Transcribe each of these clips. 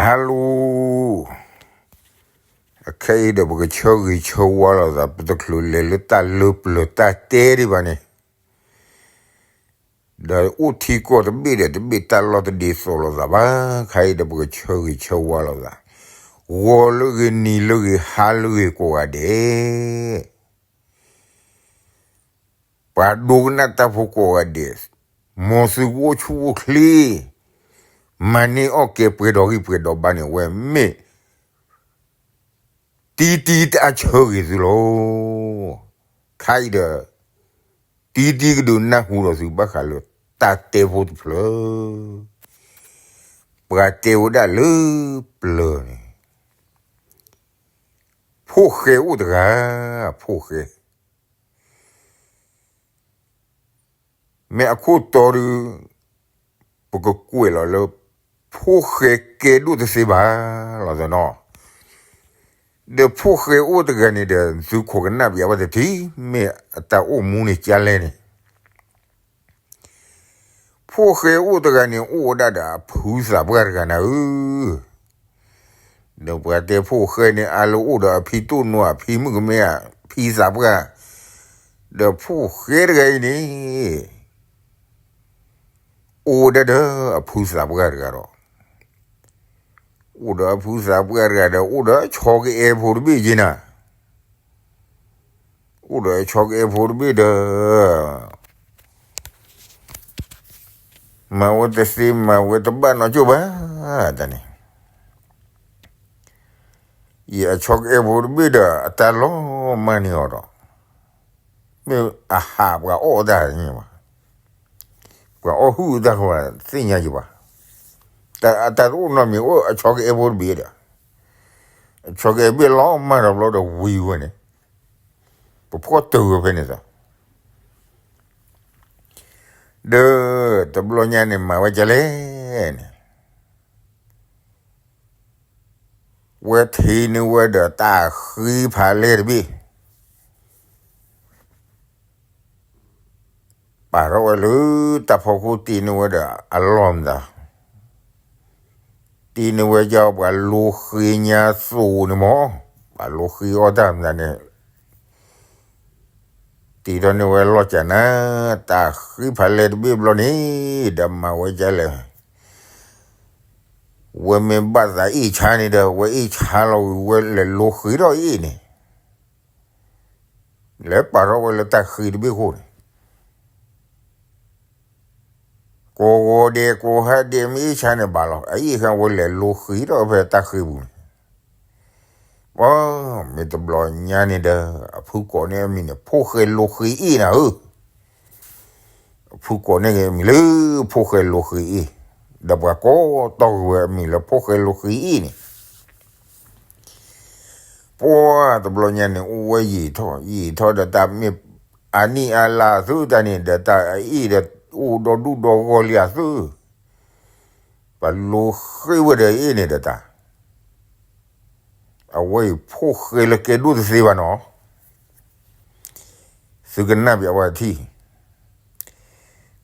Hello, အခဲအံၤဒီးပကဆၢဂ့ၤဆၢဝါလိာ်သး ပတချုးလဲၤလၢတၢ်လၢပျၢၤတၢ်တဲဒံးဘၣ်န့ၣ်, ဒီးအိၣ်ထံကီၢ်တဘ့ၣ်ဒီးတဘ့ၣ် တၢ်လီၢ်တဒ်သိးလိာ်သးဘၣ်. ခဲအံၤဒီးပကဆၢဂ့ၤဆၢဝါလိာ်သး, ဂီၤလၢဂ့ၤ နံၤလၢဂ့ၤ ဟါလၢဂ့ၤကိးဂၤဒဲး ပှၤဒိကနၣ်တၢ်ဖိကိးဂၤဒဲး, မ်သုကအိၣ်ဆူၣ်အိၣ်ချ့, မၤန့ၢ်အီၣ်ကဲပှဲၤဒီးဂံၢ်ပှဲၤဒီးဘါန့ၣ် ဝဲမ့ၢ်တံတံတၢ်ဆၢဂ့ၤသုလီၤ. ခဲအံၤဒီး တံတံကဒုးနၢ်ဟူဒီးသုဘၣ်ဃးလၢတၢ်တဲဖိတဖျၢၣ်, ပှၤတဲဝဲဒၣ်လၢပျၢၤန့ၣ် ဖိၣ်ဃဲအိၣ်တဂၤ, ဖိၣ်ဃဲ မ့ၢ်အခိၣ်တီဒီး ပကကွဲးလီၤလၢ ဖိၣ်ဃဲကဲဒိၣ်တသ့ဘၣ်လီၤသနီၤ. ဒီးဖိၣ်ဃဲအိၣ်တဂၤန့ၣ်ဒီး သုခိးကနၣ်ပၠးဝဲတထံၣ်, မ့ၢ်အတၢ်အိၣ်မူန့ၣ်ကလဲၣ်န့ၣ် ဖိၣ်ဃဲအိၣ်တဂၤန့ၣ် အိၣ်ဝဲဒၣ်ဒီးအဖုသးပှၢ်တဂၤနၤဧၢ. ဒီးပှၤတဲဖိၣ်ဃဲန့ၣ် အါလၢအိၣ်ဒီးအဖံတိၣ်နိ, အဖံမုၣ်ကမဲ, အဖံသးပှၢ်, ဒီးဖိၣ်ဃဲတဂၤအံၤန့ၣ် အိၣ်ဝဲဒၣ်ဒီးအဖုသးပှၢ်တဂၤဒီး, အိၣ်ဒီးအဖုသးပှၢ်တဂၤဒီး အိၣ်ဒီးဆီကအဲၣ်ဖိတဘ့ၣ်က့နၤ, အိၣ်ဒီးဆီကအဲၣ်ဖိတဘ့ၣ်ဒီး မၤဝဲတသ့ မၤဝဲတဘၣ်နီကၠိၣ်ဘၣ်, တၢ်န့ၣ် ယအဆီကအဲၣ်ဖိတဘ့ၣ်ဒီး အတၢ်လီၤမၢ်န့ၢ်အီၤဒီး, မ့ၢ်အဟးပှၤအီၣ်တၢ်န့ၣ်ဘၣ်, ပှၤအီၣ်ဟုၣ်တၢ်ဃိသ့ၣ်ညါယဘၣ်, အတၢ်တအိၣ်နီတမံၤအိၣ်အဆီကအဲၣ်ဖိတဘ့ၣ်ဒီး, အဆီကအဲၣ်ဘ့ၣ်လီၤမၢ်ဒီးဘျီဒီးဝံၤဝဲန့ၣ်, ပဖှီၣ်တၢၤဝဲဖဲန့ၣ်သး ဒီးတဘျီညါန့ၣ် မၤဝဲဒ်လဲၣ်န့ၣ်, ဝဲထံၣ်န့ၢ်ဝဲဒီးတၢ်ဃ့ဖးလဲၢ်တဘ့ၣ်, ပာ်ထီၣ်ဝဲလၢတၢ်ဖီခိၣ် တ့န့ၢ်ဝဲဒီးအလီၢ်မတၤ, တ့န့ၢ်ဝဲကပှၤလိဃ့ညါသိးန့ၣ်မး, ပှၤလိဃ့အီၣ်တၢ်မတၤန့ၣ် တ့ထီၣ်န့ၢ်ဝဲလီၢ်ကနၤ, တၢ်ဃ့ဖးလဲၢ်တဘ့ၣ်ဘျီန့ၣ်, ဒီးမၤဝဲဒ်လဲၣ်, ဝဲမ့ၢ်ဘၣ်သးအ့ၣ်ဆါန့ၣ်ဒီး ဝဲအ့ၣ်ဆါလီၤဝံၤ ဝဲလဲၤလိဃ့ထီၣ်အ့ၣ်န့ၣ်, လဲၤပာ်ထီၣ်ဝဲလၢတၢ်ဃ့တဘ့ၣ်ခိၣ်န့ၣ် ကိးဂီၤဒဲးကိးဟါဒဲး မ့ၢ်အ့ၣ်ဆါန့ၣ်ဘၣ်လီၤ, အအ့ၣ်ခါဝဲလဲၤလိဃ့ထီၣ်ဖဲတၢ်ဃ့ပူၤန့ၣ်, ပှၤမ့ၢ်တဘျီညါန့ၣ်ဒီး အဖုကိးန့ၢ်အမံၤန့ၣ် ဖိၣ်ဃဲလိဃ့အ့ၣ်နၤဧၢ, အဖုကိးန့ၢ်က့ၤအမံၤလၢ ဖိၣ်ဃဲလိဃ့အ့ၣ်, ဒီးပှၤကိးတီၢ်က့ၤဝဲအမံၤလၢ ဖိၣ်ဃဲလိဃ့အ့ၣ်န့ၣ် ပှၤတဘျီညါန့ၣ် အိၣ်ဝဲယံာ်ထီၣ်ယံာ်ထီၣ်ဒီး တၢ်မ့ၢ်အနံၣ်အလါသုတၢ်န့ၣ်ဒီး တၢ်အအ့ၣ်ဒီးအိၣ်ဒီဒူၣ်ဒီဂီၢ်လံအသု, ပှၤလိဃ့ဝဲဒီးအ့ၣ်န့ၣ်ဒီးတၢ်, အဝဲအံၤဖိၣ်ဃဲလၢကဲဒိၣ်တသ့ဘၣ်နီၤ, သုကနၣ်ပၠးဝဲထံၣ်,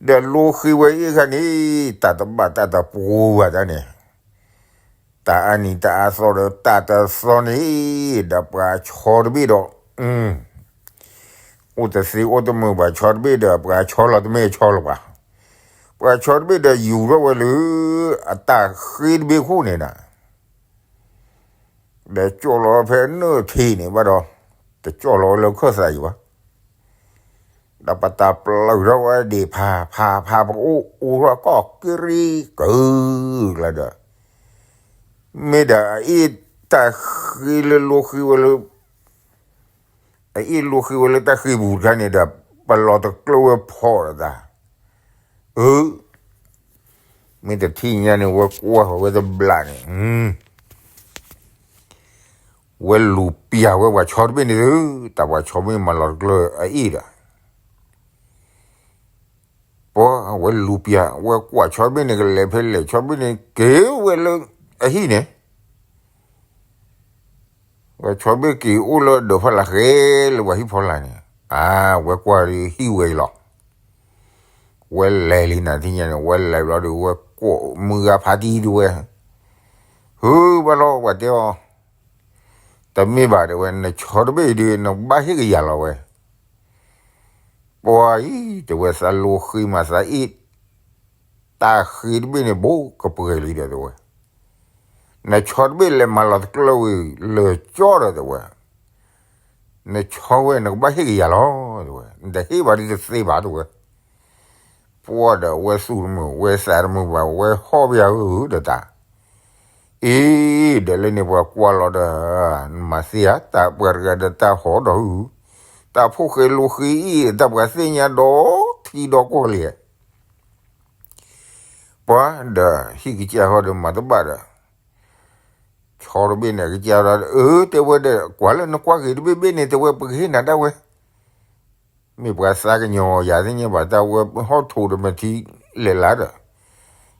ဒီးလိဃ့ဝဲအ့ၣ်ခါန့ၣ် တၢ်တဘၣ်တၢ်တပှိၤဘၣ်တၢ်န့ၣ် တၢ်အါနံၤတၢ်အါသီဒီးတၢ်တသီန့ၣ်, ဒီးပှၤဆီတဘ့ၣ်ဒီး, အိၣ်တသ့အိၣ်တမုာ် ပှၤဆီတဘ့ၣ်ဒီး ပှၤဆီလီၤတမ့ၢ်ဆီလီၤပှၤ, ပှၤဆီတဘ့ၣ်ဒီးယူၤထီၣ်ဝဲလၢ အတၢ်ဃ့တဘ့ၣ်ခိၣ်န့ၣ်ဒီး ဒီးကၠီၣ်လီၤဖဲနၢၣ်ထံးန့ၣ်ဘၣ်ဒီး, တကၠီၣ်လီၤဝဲလၢခၢၣ်သးယံၤဘၣ်, ဒီးပတၢ်ပျၢၤထီၣ်ဝဲဒံးဖး ဖး ဖး ပအိၣ်အိၣ်ထီၣ်ကီၢ်ကရံကၢၢ်လၢဒီး, မ့ၢ်ဒီးအအ့ၣ်တၢ်ဃ့လၢလိဃ့ဝဲလၢ အအ့ၣ်လိဃ့ဝဲလၢတၢ်ဃ့ပူၤတခါန့ၣ်ဒီး ပလီၤတကျၢၢ်ဝဲဖီၣ်ဒီးသး, အၢ မ့ၢ်တထံၣ်ညါန့ၣ် ဝဲကွၢ်ဝဲတဘျီန့ၣ်, ဝဲလူၤပျၢ်ဝဲပှၤဆီတဘ့ၣ်န့ၣ်, တၢ်ပှၤဆီမ့ၢ်မၤလီၤတကျၢၢ်အအ့ၣ်ဒီး, ပှၤဝဲလူၤပျၢ် ဝဲကွၢ်ဆီတဘ့ၣ်န့ၣ် ကလဲၤဖဲလဲၣ် ဆီတဘ့ၣ်န့ၣ် က့ၤဝဲလၢအဟံၣ်န့ၣ် ဝဲဆီတဘ့ၣ်က့ၤအိၣ်လၢဒၢးဖီလာ်ဃဲလၢပှၤဟံၣ်ဖီလာ်န့ၣ်, အါ ဝဲကွၢ်ဒီးဟံၣ်ဝဲအံၤလီၤ. ဝဲလဲၤလံနၤထံၣ်ညါန့ၣ် ဝဲလဲၤဘျီဒီး ဝဲကိးမုၢ်ဂၤဖးတံၢ်ဒုးဝဲ, ဟၢ ဝဲလီၤ ပှၤတဲအီၤ, တမ့ၢ်ဘၣ် တဲဝဲ, နဆီတဘ့ၣ်အံၤဒုး နကဘၣ်ဟ့ၣ်ကယၤလီၤဝဲ. ပှၤအံၤ တဲဝဲ, သးလိဃ့မးသးအ့ၣ်, တၢ်ဃ့တဘ့ၣ်န့ၣ် ဘူးကပှဲၤလံဒီး တဲဝဲ, နဆီတဘ့ၣ်လဲၤမၤလီၤတကျၢၢ်ဝံၤ လၢာ်ကၠီဒီး တဲဝဲ, နဆီဝဲ နကဘၣ်ဟ့ၣ်ကယၤလီၤ တဲဝဲ, နတဟ့ၣ်ဘၣ်ဒ်တသ့ဘၣ် တဲဝဲ. ပှၤဒီး ဝဲသူၣ်တမုာ် ဝဲသးတမုာ်ဘၣ် ဝဲဟီၣ်ဘၣ်ဧၢဒီးတၢ်, အ့ ဒီးလၢန့ၣ်ပှၤကွၢ်လီၤဒီး, နမၤသ့ဧါ တၢ်ပှၤတဂၤဒီးတၢ်ဟီၣ်ဒီးဟု, တၢ်ဖိၣ်ဃဲလိဃ့အံၤ တၢ်ပှၤသ့ၣ်ညါဒီးထံဒီးကီၢ်လံ. ပှၤဒီးဟံၣ်ကစၢ်ဟီဒီးမၤတဘၣ်ဒီး, ဆီတဘ့ၣ်န့ၣ် ကစၢ်ဒီး အၢ တဲဝဲဒီး ကွၢ်လၢနကွၢ်ဂ့ၤတဘ့ၣ်ဘ့ၣ်န့ၣ် တဲဝဲ ပကဟ့ၣ်နၤဒၣ်ဝဲ, မ့ၢ်ပှၤသးကညီၤယၤသ့ၣ်ညါဘၣ် တၢ်ဝဲဟီၣ်ထိးဒီးမ့ၢ်ထံလဲၤလၢဒီး,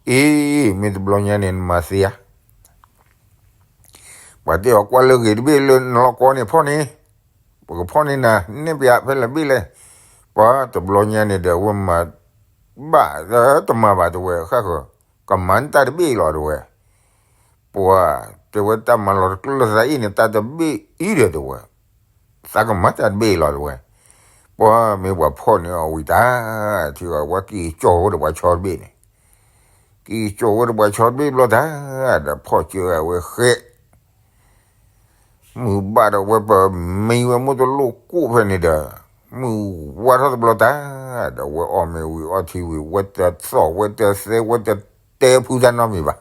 အ့ မ့ၢ်တဘျီညါန့ၣ် နမၤသ့ဧါ, ပှၤတဲအီၤ ကွၢ်လၢဂ့ၤတဘ့ၣ်လၢနလီၢ်ကီၢ်န့ၣ်ဖီၣ်န့ၣ်, ပကဖီၣ်န့ၢ်နၤ နဲၣ်ပျးဖဲလဲၣ်ဘ့ၣ်လဲၣ်. ပှၤတဘျီညါန့ၣ်ဒီး အဝဲမၤဘၣ်တမၤဘၣ် တဲဝဲ ဃၣ်ဃၢၤ, ကမၤတၢ်တဘ့ၣ်လီၤ တဲဝဲ. ပှၤတဲဝဲ တၢ်မၤလီၤတကျၢၢ်သးအ့ၣ်န့ၣ် တၢ်တဘ့ၣ်အံၤဒီး တဲဝဲ, သးကမၤတၢ်တဘ့ၣ်လီၤ တဲဝဲ. ပှၤမ့ၢ်ပှၤဖီၣ်န့ၢ်အီၤဝံၤတၢ်, ထံအီၤဝဲက့ၤကၠီဝဲဒီးပှၤဆီတဘ့ၣ်န့ၣ်, က့ၤကၠီဝဲဒီးပှၤဆီတဘ့ၣ်ဘျီတၢ်, ဒီးဖီၣ်စၢၤအဝဲဃဲ မုၢ်ဘၣ်ဒီးဝဲပမံဝဲမိၢ်တလိၣ်ကိၣ်ဖဲန့ၣ်ဒီး, မုၢ်ဝါထီၣ်တဘျီတၢ်, ဒီးဝဲအီၣ်မ့ၤဝံၤအီထံဝံၤ ဝဲတသီၣ်ဝဲတသဲဝဲတတဲဖုတၢ်နီတမံၤဘၣ်.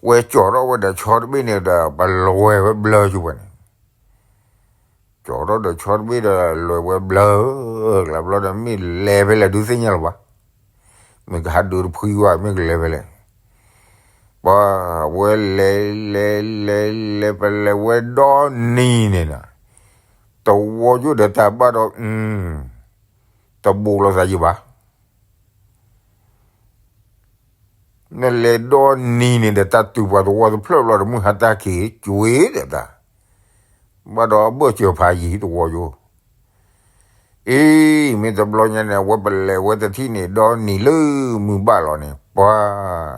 ဝဲကၠီထီၣ်ဝဲဒီးဆီတဘ့ၣ်န့ၣ်ဒီး ပလဲၤဝဲဘျၢကၠိဝဲန့ၣ်, ကၠီထီၣ်ဒီးဆီတဘ့ၣ်ဒီး လဲၤဝဲဘျၢ, ကျါဘျီဒီး မ့ၢ်လဲၤဖဲလဲၣ်ဒုးသ့ၣ်ညါလၢၤဘၣ်, မ့ၢ်ကဟးဒုးတဖှံဘၣ် မ့ၢ်ကလဲၤဖဲလဲၣ်. ပှၤဝဲလဲၤလဲၤလဲၤလဲၤ ပလဲၤဝဲဒီနံၤန့ၣ်ဒီး, တဝီကၠိဒီးတၢ်ဘၣ်ဒီး, တဘိးလိာ်သးယံၤဘၣ်. နလဲၤဒီနံၤန့ၣ်ဒီး တၢ်တုၤပှၤသဝီတဖျၢၣ်ဘျီဒီး မုၢ်ဟါတၢ်က့ၤကွ့ဒီးတၢ်, ဘၣ်ဒီးအဘၢၣ်စၢၤဖးယံၤတဝီယိ, အ့ မ့ၢ်တဘျီညါန့ၣ် အဝဲပလဲၤဝဲတထံၣ်န့ၣ် ဒီနံၤလၢမုၢ်ဘၣ်လီၤန့ၣ် ပှၤ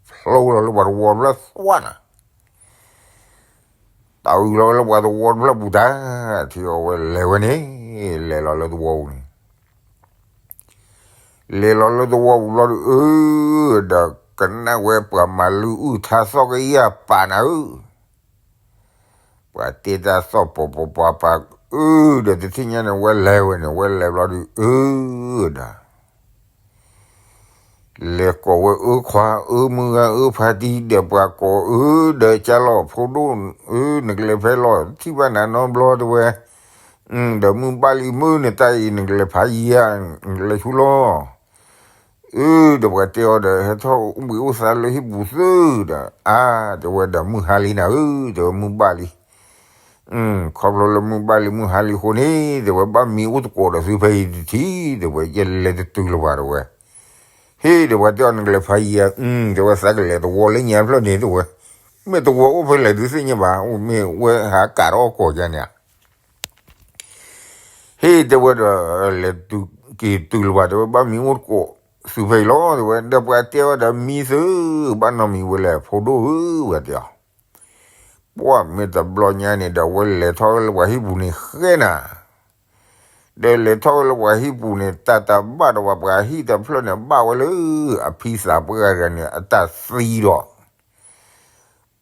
ဖျိလီၤလၢပှၤသဝီတဖျၢၣ်သွါနၤ, တၢ်အုးလီၤဝဲလၢပှၤသဝီတဖျၢၣ်ပူၤတၢ်, ထံအီၤဝဲလဲၤဝဲန့ၣ်, လဲၤလီၤလၢသဝီပူၤန့ၣ် လဲၤလီၤလၢသဝီပူၤဘျီဒီး အၢ ဒီးကနၣ်ဝဲပှၤမၤလုၢ်အုၣ်ထါသီၣ်ကယၢ်ပာ်နၤဧၢ, ပှၤတ့တၢ်သီၣ်ပီၤပီၤပၤပၤ အၢ ဒီးတထံၣ်ညါန့ၣ် ဝဲလဲၤဝဲန့ၣ် ဝဲလဲၤဘျီဒီး အၢ ဒီး လဲၤကိးဝဲအၢခွါအၢမုၢ်ဂၤအၢဖါတံၢ်ဒီးပှၤကိးအၢဒီးကၢ်လီၤဖိဒိၣ်, အၢ နကလဲၤဖဲလဲၣ် ထံၣ်ဘၣ်နၤနီတဘျီတဲဝဲ, ဒီးမုၢ်ဘၣ်လံမုၢ်နတၢ်အံၤ နကလဲၤဖးယံၤဧါ, နကလဲၤဆူလီၤ, အၢ ဒီးပှၤတဲအီၤဒီး ဟဲထီၣ်အိၣ်ဘှံးအိၣ်သါလၢဟံၣ်ပူၤသုဒီး အါ တဲဝဲဒီးမုၢ်ဟါလံနၤဧၢ, တဲဝဲမုၢ်ဘၣ်လံ ခီဖျိလၢမုၢ်ဘၣ်လံမုၢ်ဟါလံအဃိန့ၣ် တဲဝဲဘၣ်မံအိၣ်သကိးဒီးသုဖဲအံၤတထံၣ် တဲဝဲ ယလဲၤတတုၤလၢၤဘၣ်တဲဝဲ, ဟ့ၣ် တဲဝဲတဲအီၤ နကလဲၤဖးယံၤဧါ, တဲဝဲသးကလဲၤသဝီလၢညါဖျၢၣ်န့ၣ်တဲဝဲ, မ့ၢ်သဝီအိၣ်ဖဲလဲၣ်ဒုးသ့ၣ်ညါဘၣ်, မ့ၢ်ဝဲဟးကးထီၣ်အီၣ်ကိးယါန့ၣ်ဧါ ဟ့ၣ် တဲဝဲဒီး လဲၤက့ၤတုၤလၢၤဘၣ် တဲဝဲဘၣ်မံအိၣ်သကိးသုဖဲအံၤလီၤ တဲဝဲ, ဒီးပှၤတဲဝဲဒီးမံသု ဘၣ်နီတမံၤဝဲလဲၣ် ဖိဒိၣ်ဧၢ ဝဲတဲအီၤ, ပှၢ်မ့ၢ်တဘျီညါန့ၣ်ဒီး ဝဲလဲၤထီၣ်ဝဲလၢပှၤဟံၣ်ပူၤန့ၣ်ဃဲနၤ, ဒီးလဲၤထီၣ်ဝဲလၢပှၤဟံၣ်ပူၤန့ၣ် တၢ်တဘၣ်ဒီးပှၤ ပှၤဟံၣ်တဖျၢၣ်န့ၣ် ဘၣ်ဝဲလၢအဖံသးပှၢ်တဂၤန့ၣ် အတၢ်သံဒီး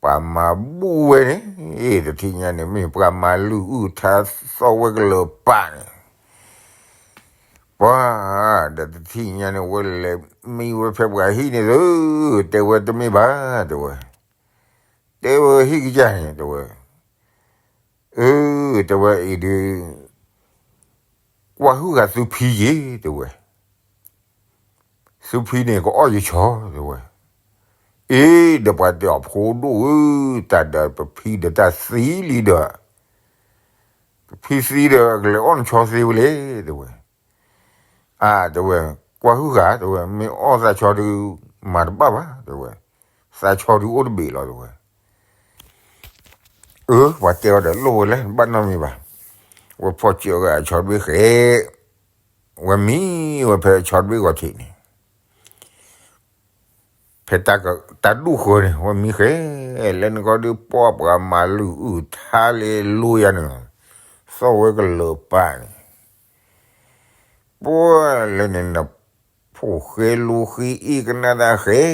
ပှၤမၤဘူၣ်ဝဲန့ၣ်, တထံၣ်ညါန့ၣ် မ့ၢ်ပှၤမၤလုၢ်အုၣ်ထါသီၣ်ဝဲကလၢၤပာ်န့ၣ်, ပှၤ ဒီးတထံၣ်ညါန့ၣ် ဝဲလဲၤမံဝဲဖဲပှၤဟံၣ်န့ၣ်သု, တဲဝဲတမ့ၢ်ဘၣ် တဲဝဲ, တဲဝဲဟံၣ်ကစၢ်န့ၣ် တဲဝဲ, အၢ တဲဝဲအံၤဒုး ကွၢ်ဟုၣ်ဃာ်သုဖံယ့ၣ် တဲဝဲ, သုဖံန့ၣ်ကအီၣ်ယဆီ တဲဝဲ, အ့ ဒီးပှၤတဲအီၤဖိဒိၣ်ဧၢ, တၢ်ဒီးပဖံဒီးတၢ်သံလံဒီး, ပဖံသံဒီးအကလဲၤအီၣ်နဆီသ့ဝဲလဲၣ် တဲဝဲ, အါ တဲဝဲ, ကွၢ်ဟုၣ်ဃာ် တဲဝဲ, မ့ၢ်အီၣ်သးဆီဒုး မၤတဘၣ်ဘၣ် တဲဝဲ, သးဆီဒုးအိၣ်တဘ့ၣ်လီၤ တဲဝဲ အၢ ပှၤတဲအီၤဒီးလိၣ်ဝဲလဲၣ် ဘၣ်နီတမံၤဘၣ်, ဝဲဖီၣ်စၢၤဝဲအဆီတဘ့ၣ်ဃဲ, ဝဲမံဝဲဖဲအဆီတဘ့ၣ်ဂီၤထံးန့ၣ်, ဖဲတၢ်ဒူၣ်ဃၢၤန့ၣ် ဝဲမံဃဲ လၢနကီၢ်ဒုးပှၢ်ပှၤမၤလုၢ်အုၣ်ထါလ့လိယၤန့ၣ် သီၣ်ဝဲကလၢာ်ပာ်န့ၣ် ပှၢ်လၢန့ၣ်န ဖိၣ်ဃဲလိဃ့အ့ၣ်ကနၣ်တၢ်ဃဲ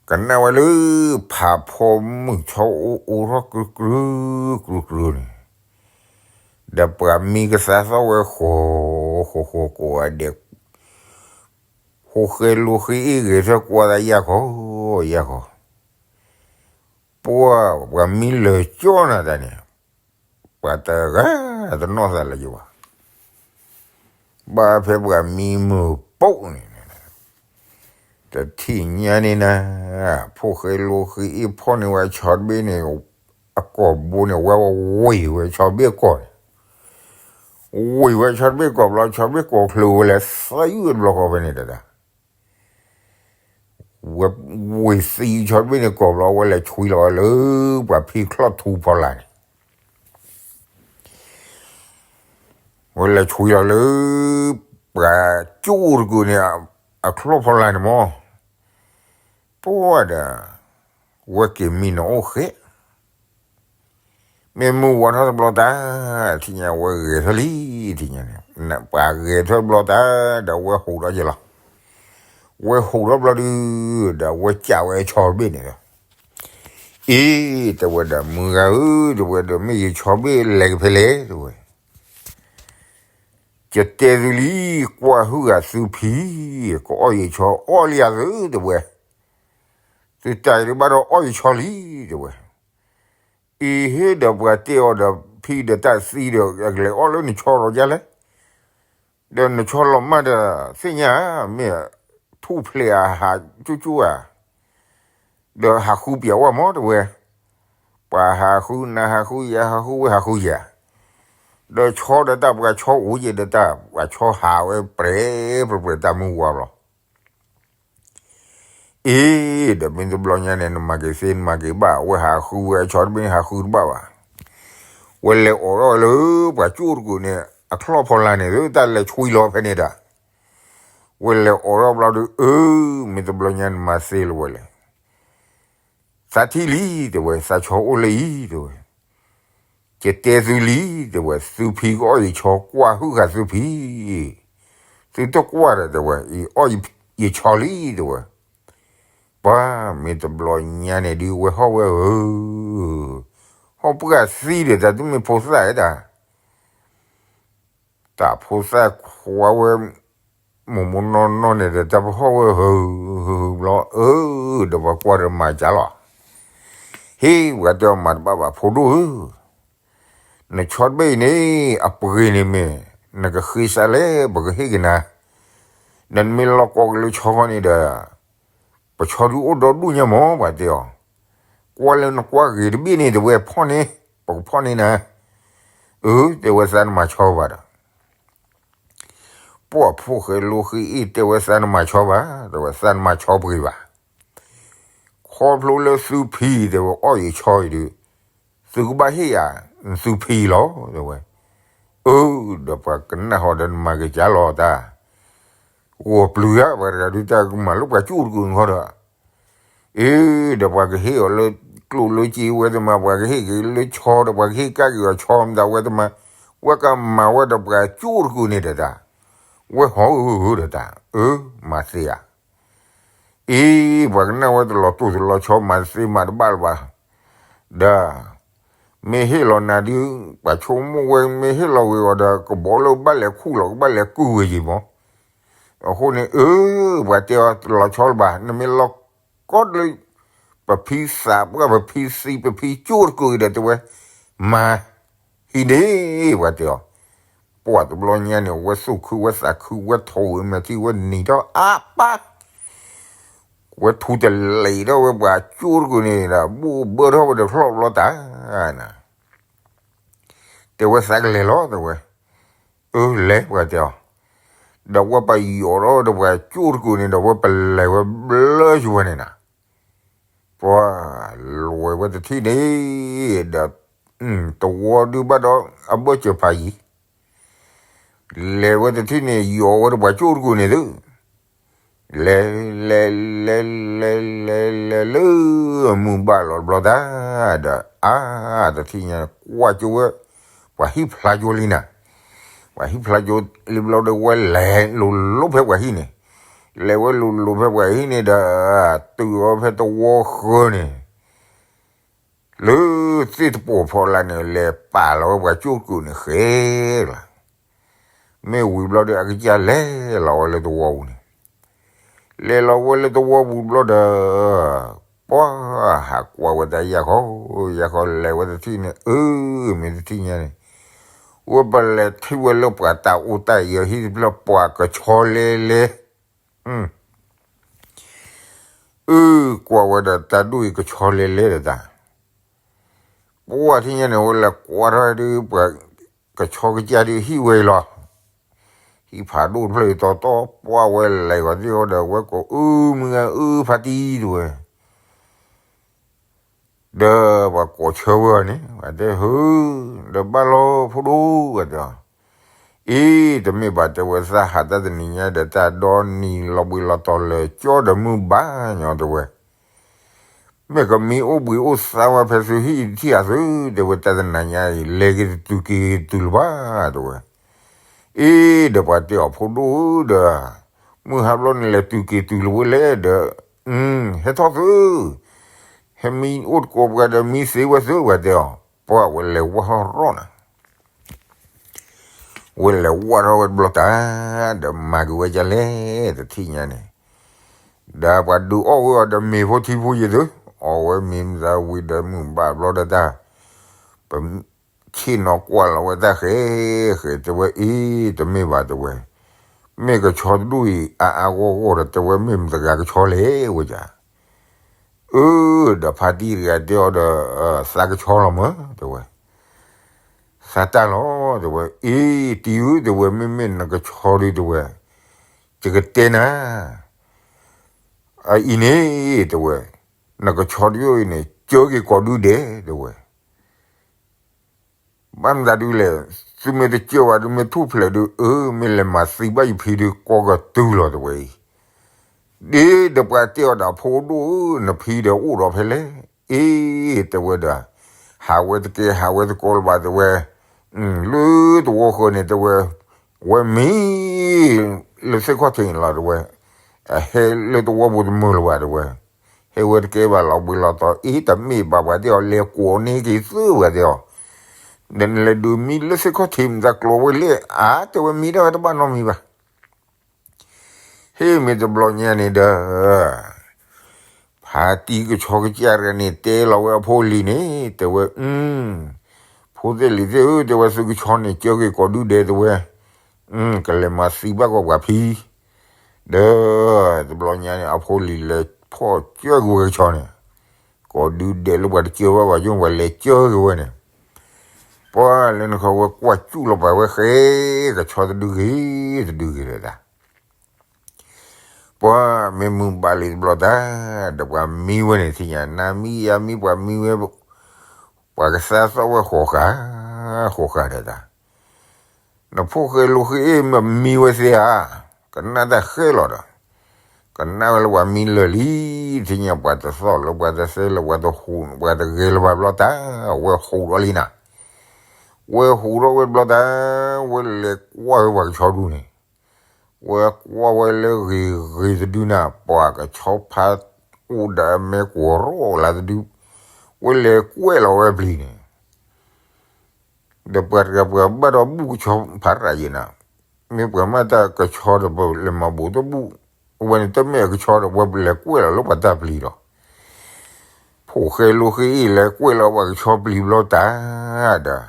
ကနၣ်ဝဲလၢဖးဖီမုၢ်ထီၣ်အိၣ်အိၣ်ထီၣ်ကရုကရုကရုကရုန့ၣ် ဒီးပှၤမံကသါသီၣ်ဝဲဃီၤဃီၤဃီၤကိးဂၤဒဲး ဖိၣ်ဃဲလိဃ့အ့ၣ်ဂဲၤထၢၣ်ကွၢ်သးယၢ်ခီယၢ်ခီ ပှၢ်ပှၤမံလၢာ်ကၠီနၤတၢ်န့ၣ် ပှၤတဂၤတနီၣ်သးလၢၤဘၣ်. ဘၣ်ဖဲပှၤမံမုာ်ပိၢ်န့ၣ် တထံၣ်ညါန့ၣ်နၤ ဖိၣ်ဃဲလိဃ့အ့ၣ်ဖီၣ်န့ၢ်ဝဲဆီတဘ့ၣ်န့ၣ် အကိာ်ဘိန့ၣ် ဝဲဝဲဝ့ၢ်ဝဲဆီတဘ့ၣ်ကိာ်န့ၣ် ဝ့ၢ်ဝဲဆီတဘ့ၣ်ကိာ်ဘျီ ဆီတဘ့ၣ်ကိာ်ချုးဝဲလဲၤသးယုၢ်တဘျီဃီဖဲန့ၣ်တဒၣ် ဝဲဝ့ၢ်သံဆီတဘ့ၣ်န့ၣ်ကိာ်ဘျီ ဝဲလဲၤဆွံလီၤဝဲလၢ ပှၤဖံးချီၣ်ထူဖီလာ်န့ၣ် ဝဲလဲၤဆွံလီၤလၢ ပှၤကၠိၣ်တကုာ်န့ၣ် အချီၣ်ဖီလာ်န့ၣ်မး ပှၢ်ဒီး ဝဲက့ၤမံနီၤအိၣ်ဃဲ မ့ၢ်မုၢ်ဝါထီၣ်တဘျီတၢ် ထံၣ်ညါဝဲဂဲၤထၢၣ်လံ ထံၣ်ညါန့ၣ် ပှၤဂဲၤထၢၣ်တဘျီတၢ် ဒီးဝဲဟူးထီၣ်က့ၤလီၤ ဝဲဟူးထီၣ်ဘျီဒုး ဒီးဝဲကးဝဲဆီတဘ့ၣ်န့ၣ်ဒီး အ့ တဲဝဲဒီး မုၢ်ဂၤဧၢ တဲဝဲဒီး မ့ၢ်ယဆီတဘ့ၣ်လဲၤက့ၤဖဲလဲၣ် တဲဝဲ ယတဲသုလံ ကွၢ်ဟုၣ်ဂၤသုဖံ ကအီၣ်ယဆီအီၣ်လံယၤသု တဲဝဲ သုတၢ်အံၤဒုးဘၣ်ဒီး အီၣ်ယဆီလံ တဲဝဲ အံၤဟ့ၣ်ဒီးပှၤတဲအီၤဒီး ဖံဒီးတၢ်သံဒီး အကလဲၤအီၣ်လၢနဆီလီၤယါလဲၣ် ဒီးနဆီလီၤမၢ်ဒီး သ့ၣ်ညါ မ့ၢ်ထူၣ်ဖျဲးအဟးကၠူၣ်ကၠူၣ်ဧါ ဒီးဟးဃုပၠးဝဲမး တဲဝဲ ပှၤဟးဃု နၤဟးဃု ယၤဟးဃု ဝဲဟးဃုယၤ ဒီးဆီဒီးတၢ်ပှၤဆီအိၣ်ယဲဒီးတၢ်ပှၤဆီဟးဝဲပြဲးပြဲးပြဲးတၢ်မုၢ်ဝါဘျီ အ့ ဒီးမ့ၢ်တဘျီညါန့ၣ် နမၤက့ၤသ့ နမၤက့ၤဘၣ် ဝဲဟးဃုဝဲအဆီတဘ့ၣ်န့ၣ် ဟးဃုတဘၣ်ဘၣ် ဝဲလဲၤအိးထီၣ်လၢ ပှၤကၠိၣ်တကုာ်န့ၣ် အချီၣ်ဖီလာ်န့ၣ် လၢတၢ်လဲၤဆွံလီၤဖဲန့ၣ်ဒီး ဝဲလဲၤအိးထီၣ်ဘျီဒီး အၢ မ့ၢ်တဘျီညါနမၤသ့လၢၤဝဲလဲၣ် သးထံၣ်လံ တဲဝဲ သးဆီအိၣ်လၢအံၤ တဲဝဲ ယတဲသုလံ တဲဝဲ သုဖံကအီၣ်ယဆီ ကွၢ်ဟုၣ်ဃာ်သုဖံ သုတကွၢ်ဒီး တဲဝဲ အီၣ်ယဆီလံ တဲဝဲ ပှၤမ့ၢ်တဘျီညါန့ၣ်ဒုး ဝဲဟီၣ်ဝဲဧၢ ဟီၣ်ပှၢ်သံဒီး တၢ်တမ့ၢ်ဖိသၣ်ဧၢတၢ် တၢ်ဖိသၣ်ခွါဝဲ မိၢ်မိၢ်နီၢ်နီၢ်န့ၣ်ဒီး တၢ်ပဟီၣ်ဝဲဧၢ ဘျီ အၢ ဒီးပှၤကွၢ်ဒီးမၤကၢ်လီၤ ဟ့ၣ် ပှၤတဲအီၤမၤတဘၣ်ဘၣ် ဖိဒိၣ်ဧၢ နဆီတဘ့ၣ်အံၤန့ၣ် အပှ့ၤန့ၣ်မ့ၢ် နကဃ့စးလဲၣ် ပကဟ့ၣ်က့ၤနၤ နမ့ၢ်လီၢ်ကီက့ၤလၢဆီဃီန့ၣ်ဒီး ပဆီဒုးအိၣ်ဒီဒူၣ်ညါမး ပှၤတဲအီၤ ကွၢ်လၢနကွၢ်ဂ့ၤတဘ့ၣ်န့ၣ် တဲဝဲဖီၣ်န့ၢ် ပကဖီၣ်န့ၢ်နၤ အၢ တဲဝဲသးနမၤဆီဘၣ်ဒီး ပှၢ်ဖိၣ်ဃဲလိဃ့အ့ၣ် တဲဝဲသးနမၤဆီဘၣ် တဲဝဲသးနမၤဆီပှ့ၤဘၣ် ခီဖျိလၢသုဖံ တဲဝဲအီၣ်ယဆီအံၤဒီး သုကဘၣ်ဟ့ၣ်ယၤ သုဖံလီၤ တဲဝဲ အၢ ဒီးပှၤကနၣ်ဟီဒီးနမၤက့ၤကၢ်လီၤတၢ် ဂီၤပျုၤဧါ ပှၤတဂၤဒုးတၢ်ကမၤလၢပှၤကၠိၣ်တကုာ်န့ၣ်ဃီဒီး အ့ ဒီးပှၤကဟ့ၣ်အီၤလၢကျိၣ်လၢစ့ဝဲတမၤ ပှၤကဟ့ၣ်က့ၤလၢဆီဒီး ပှၤကဟ့ၣ်ကဒါက့ၤအီၤဆီမတၤဝဲတမၤ ဝဲကမၤဝဲဒီးပှၤကၠိၣ်တကုာ်န့ၣ်တဒၣ် ဝဲဟီၣ်ဧၢဧၢဒီးတၢ် အၢ မၤသ့ဧါ အ့ ပှၤကနၣ်ဝဲတလီၤတိၢ်တလီၤဆီ မၤသ့မၤတဘၣ်လၢၤဘၣ် ဒီး မ့ၢ်ဟ့ၣ်လီၤနၤဒုး ပှၤဆိကမိၣ်ဝဲ မ့ၢ်ဟ့ၣ်လီၤဝံၤအီၤဒီး ကဘီလၢဘၣ်လဲၤခူၣ်လီၤ ကဘၣ်လဲၤကုၢ်ဝဲယံၤမး အဃိန့ၣ် အၢ ပှၤတဲအီၤတလီၤဆီလၢၤဘၣ် နမ့ၢ်လီၢ်ကီလၢ ပဖံသးပှၢ် ပဖံသံ ပဖံကၠိၣ်တကုာ်အံၤဒီးတဲဝဲ မၤ ဟံးန့ၢ် ပှၤတဲအီၤ ပှၢ်တဘျီညါန့ၣ် ဝဲသူၣ်ခုဝဲသးခု ဝဲထိၣ်ဝဲမဲာ်ထံဝဲနံၤထီၣ်အါပၢ် ဝဲထူတလံာ်ထီၣ်ဝဲပှၤကၠိၣ်တကုာ်န့ၣ်ဒီး ဘိၣ်ဘၢထီၣ်ဝဲဒီးချီၣ်ဘျီတၢ် တဲဝဲသးကလဲၤလီၤ တဲဝဲ အၢ လဲၤ ပှၤတဲအီၤ ဒီးဝဲပယီၤထီၣ်ဒီးပှၤကၠိၣ်တကုာ်န့ၣ်ဒီး ဝဲပလဲၤဝဲဘျၢယဝဲန့ၣ်နၤ ပှၢ်လဲၤဝဲတထံၣ်န့ၣ်ဒီး တဝီဒုးဘၣ်ဒီးအဘၢၣ်စၢၤဖးယံၤ လဲၤဝဲတထံၣ်န့ၣ် ယီၤဝဲဒီးပှၤကၠိၣ်တကုာ်န့ၣ်သု လဲၤ လဲၤ လဲၤ လဲၤ လဲၤ လဲၤလၢ မုၢ်ဘၣ်လီၤတဘျီတၢ် ဒီး အါ တထံၣ်ညါ ကွၢ်ကၠိဝဲ ပှၤဟံၣ်ဖျါကၠိလံနၤ, ပှၤဟံၣ်ဖျါကၠိလံဘျီဒီး ဝဲလဲၤလိၤလိၤဖဲပှၤဟံၣ်န့ၣ်, လဲၤဝဲလိၤလိၤဖဲပှၤဟံၣ်န့ၣ်ဒီး တုၤအီၤဖဲသဝီဃၢၤန့ၣ် လၢသ့ၣ်တပိာ်ဖီလာ်န့ၣ် လဲၤပာ်လီၤဝဲပှၤကၠိတကုာ်န့ၣ်ဃဲလီၤ. မ့ၢ်ဝံၤဘျီဒီး အကစၢ်လဲၤလီၤဝဲလၢသဝီပူၤန့ၣ်, လဲၤလီၤဝဲလၢသဝီပူၤဘျီဒီး ပှၤဟးကွၢ်ဝဲတၢ်ယၢ်ခီ, ယၢ်ခီလဲၤဝဲတထံၣ်န့ၣ် အၢ မ့ၢ်တထံၣ်ညါန့ၣ် ဝဲပလဲၤထံၣ်ဝဲလၢပှၤတၢ်အိၣ်တၢ်အံၤအဟံၣ်တဖျၢၣ် ပှၤကဆီလဲလဲ အၢ ကွၢ်ဝဲဒီးတၢ်ဒိၣ်အံၤကဆီလဲလဲဒီးတၢ်, ပှၤထံၣ်ညါန့ၣ် ဝဲလဲၤကွၢ်ထီၣ်ဒုး ပှၤကဆီကစၢ်ဒုးဟံၣ်ဝဲအံၤလီၤ. ဟံၣ်ဖးဒိၣ်တဖျၢၣ်အံၤတီတီ ပှၤဝဲလဲၤဂီၤသ့ၣ်အီၤဒီး ဝဲကိးအၢမုၢ်ဂၤအၢဖါတံၢ်တဝဲ ဒီးပှၤကိးဆၢဝဲအီၤန့ၣ် ပှၤတဲ ဟၢ ဒီးဘၣ်လီၤဖိဒိၣ် ပှၤတဲအီၤ, အ့ တမ့ၢ်ဘၣ်တဲဝဲ သးဟးတၢ်တနံၤညါဒီး တၢ်ဒီနံၤလီၤဘှံးလီၤတီၤလၢာ် ကၠီဒီးမုၢ်ဘၣ်ညီတဲဝဲ, မ့ၢ်ကမံအိၣ်ဘှံးအိၣ်သါဝဲဖဲသုဟံၣ်တထံၣ်အသု တဲဝဲ တၢ်တနၤညါအံၤ လဲၤက့ၤတတုၤက့ၤတတုၤလၢၤဘၣ် တဲဝဲ. အ့ ဒီးပှၤတဲအီၤ ဖိဒိၣ်ဧၢဒီး မုၢ်ဟါဘျီန့ၣ် လဲၤတုၤက့ၤတုၤလၢၤဝဲလဲၣ်ဒီး ဟဲထီၣ်သု, ဟဲမံအိၣ်တကိးပှၤဒီး မံသ့ဝဲသု ပှၤတဲအီၤ, ပှၤဝဲလဲၤဝၢ်ထီၣ်ရီၣ်နၤ ဝဲလဲၤဝၢ်ထီၣ်ဝဲတဘျီတၢ် ဒီးမၤက့ၤဝဲဒ်လဲၣ် တထံၣ်ညါန့ၣ်, ဒီးပှၤဒုးအီၣ်ဝဲအီၤဒီးမ့ၤဖိထံဖိယဲၢ်သု, အီၣ်ဝဲမ့ၤမသးဝံၤဒီးမုၢ်ဘၣ်ဘျီဒီးတၢ်, ပဆ့ၣ်နီၤကွၢ်လီၤဝဲတၢ်ဃဲဃဲ တဲဝဲ အ့ တမ့ၢ်ဘၣ်တဲဝဲ, မ့ၢ်ကဆီတဒူၣ်အံၤ အါအါဂီၢ်ဂီၢ်ဒီး တဲဝဲ မ့ၢ်မတဂၤကဆီလဲၣ်ဝဲဒၣ် အၢ ဒီးဖါတံၢ်တဂၤတဲအီၤဒီး သးကဆီလီၤမၢ တဲဝဲ, သးတၢ်လီၤ တဲဝဲ, အ့ တံၢ်ဧၢ တဲဝဲ မ့မ့ၢ်နကဆီဒုး တဲဝဲ, ယကတဲနၤ, အအံၤန့ၣ် တဲဝဲ, နကဆီဒုးအံၤန့ၣ် ကၢက့ၤကိးဒုဒဲး တဲဝဲ ဘၣ်မတၤဒုလဲၣ်, သုမ့ၢ်တကၢဘၣ်ဒုး မ့ၢ်ထူၣ်ဖျဲးဒုး အၢ မ့ၢ်လဲၤမၤသံဘၣ်ယဖံဒုး ကီကတုၤလီၤ တဲဝဲအံၤ, ဒ်ဒီးပှၤတဲအီၤဒီး ဖိဒိၣ်ဧၢ နဖံဒီးအိၣ်ဒီးဖဲလဲၣ်, အ့ တဲဝဲဒီး, ဟးဝဲတကဲ ဟးဝဲတကိးလၢၤဘၣ် တဲဝဲ, လၢသဝီဃၢၤန့ၣ် တဲဝဲ, ဝဲမံ လၢသ့ၣ်ခီၣ်ထံးန့ၣ်လီၤ တဲဝဲ, အဟဲလၢသဝီပူၤတမုာ်လၢၤဘၣ် တဲဝဲ ဟဲဝဲတကဲဘၣ်လီၤဘှံးလီၤတီၤ အ့ တမ့ၢ်ဘၣ်ပှၤတဲအီၤ လဲၤကိးန့ၢ်က့ၤသု ပှၤတဲအီၤ, ဒီးနလဲၤဒုးမံလၢသ့ၣ်ခီၣ်ထံး မတၤကျိၤဝဲလဲၣ် အါ တဲဝဲ မံတၢ်ဝဲတဘၣ်နီတမံၤဘၣ်. ဟ့ၣ်မ့ၢ်တဘျီညါန့ၣ်ဒီး ဖါတံၢ်ကဆီကစၢ်တဂၤန့ၣ် တဲလီၤဝဲအဖိလံၤန့ၣ် တဲဝဲ, ဖိသ့ၣ်လံၤသ့ၣ်ဧၢ တဲဝဲ သုကဆီန့ၣ် ကၢက့ၤကိးဒုဒဲး တဲဝဲ, ကလဲၤမၤသံဘၣ်ကီးပှၤဖံ ဒီးတဘျီညါန့ၣ် အဖိလံၤလဲၤဖီၣ်ကၢက့ၤဝဲကဆီန့ၣ်, ကိးဒုဒဲးလၢပှၤတကၢဘၣ်ပှၤကၠိ ပှၤလဲၤကၢက့ၤဝဲန့ၣ်, ပှၤလၢနခီဝဲကွၢ်စူၣ်လီၤပာ်ဝဲဃဲ ကဆီတဒုဂ့ၤ တဒုဂ့ၤလၢၤတၢ် ပှၤမ့ၢ်မုၢ်ဘၣ်လံတဘျီတၢ် ဒီးပှၤမံဝဲန့ၣ် ထံၣ်ညါ နၤမံယၤမံ ပှၤမံဝဲ, ပှၤကသါသီၣ်ဝဲဃိးဃာ်, ဃိးဃာ်ဒီးတၢ်, နဖိၣ်ဃဲလိဃ့အ့ၣ် မ့ၢ်မံဝဲသ့ဧါ, ကနၣ်တၢ်ဃဲလီၤဒီး, ကနၣ်ဝဲလၢပှၤမံလၢာ်လံ, ထံၣ်ညါပှၤတသီၣ်လၢ ပှၤတသဲလၢ ပှၤတဟူး ပှၤတဂဲၤလၢၤဘၣ်ဘျီတၢ်, ဝဲဟူးထီၣ်လံနၤ, ဝဲဟူးထီၣ်ဝဲတဘျီတၢ်, ဝဲလဲၤကွၢ်ဝဲပှၤကဆီဒုန့ၣ် ဝဲကွၢ်ဝဲလၢဂ့ၤဂ့ၤတဒုနၤ ပှၤကဆီဖးအိၣ်ဒီးအမဲာ်ကွီၤရီၣ်လၢတဒု, ဝဲလဲၤကွဲးလီၤဝဲပျံၤန့ၣ်, ဒီးပှၤတဂၤပှၤဘၣ်ဒီးဘူၣ်ကဆီဖးရၤယဲနၤ, မ့ၢ်ပှၤမၤတၢ်ကဆီဒီး ပလဲၤမၤဘူးတဘူၣ်, ဝဲန့ၣ်တမ့ၢ်အကဆီဒီး ဝဲလဲၤကွဲးလီၤလၢပှၤတၢ်ပျံၤလီၤ, ဖိၣ်ဃဲလိဃ့အ့ၣ် လဲၤကွဲးလီၤပှၤကဆီပျံၤဘျီတၢ်ဒီး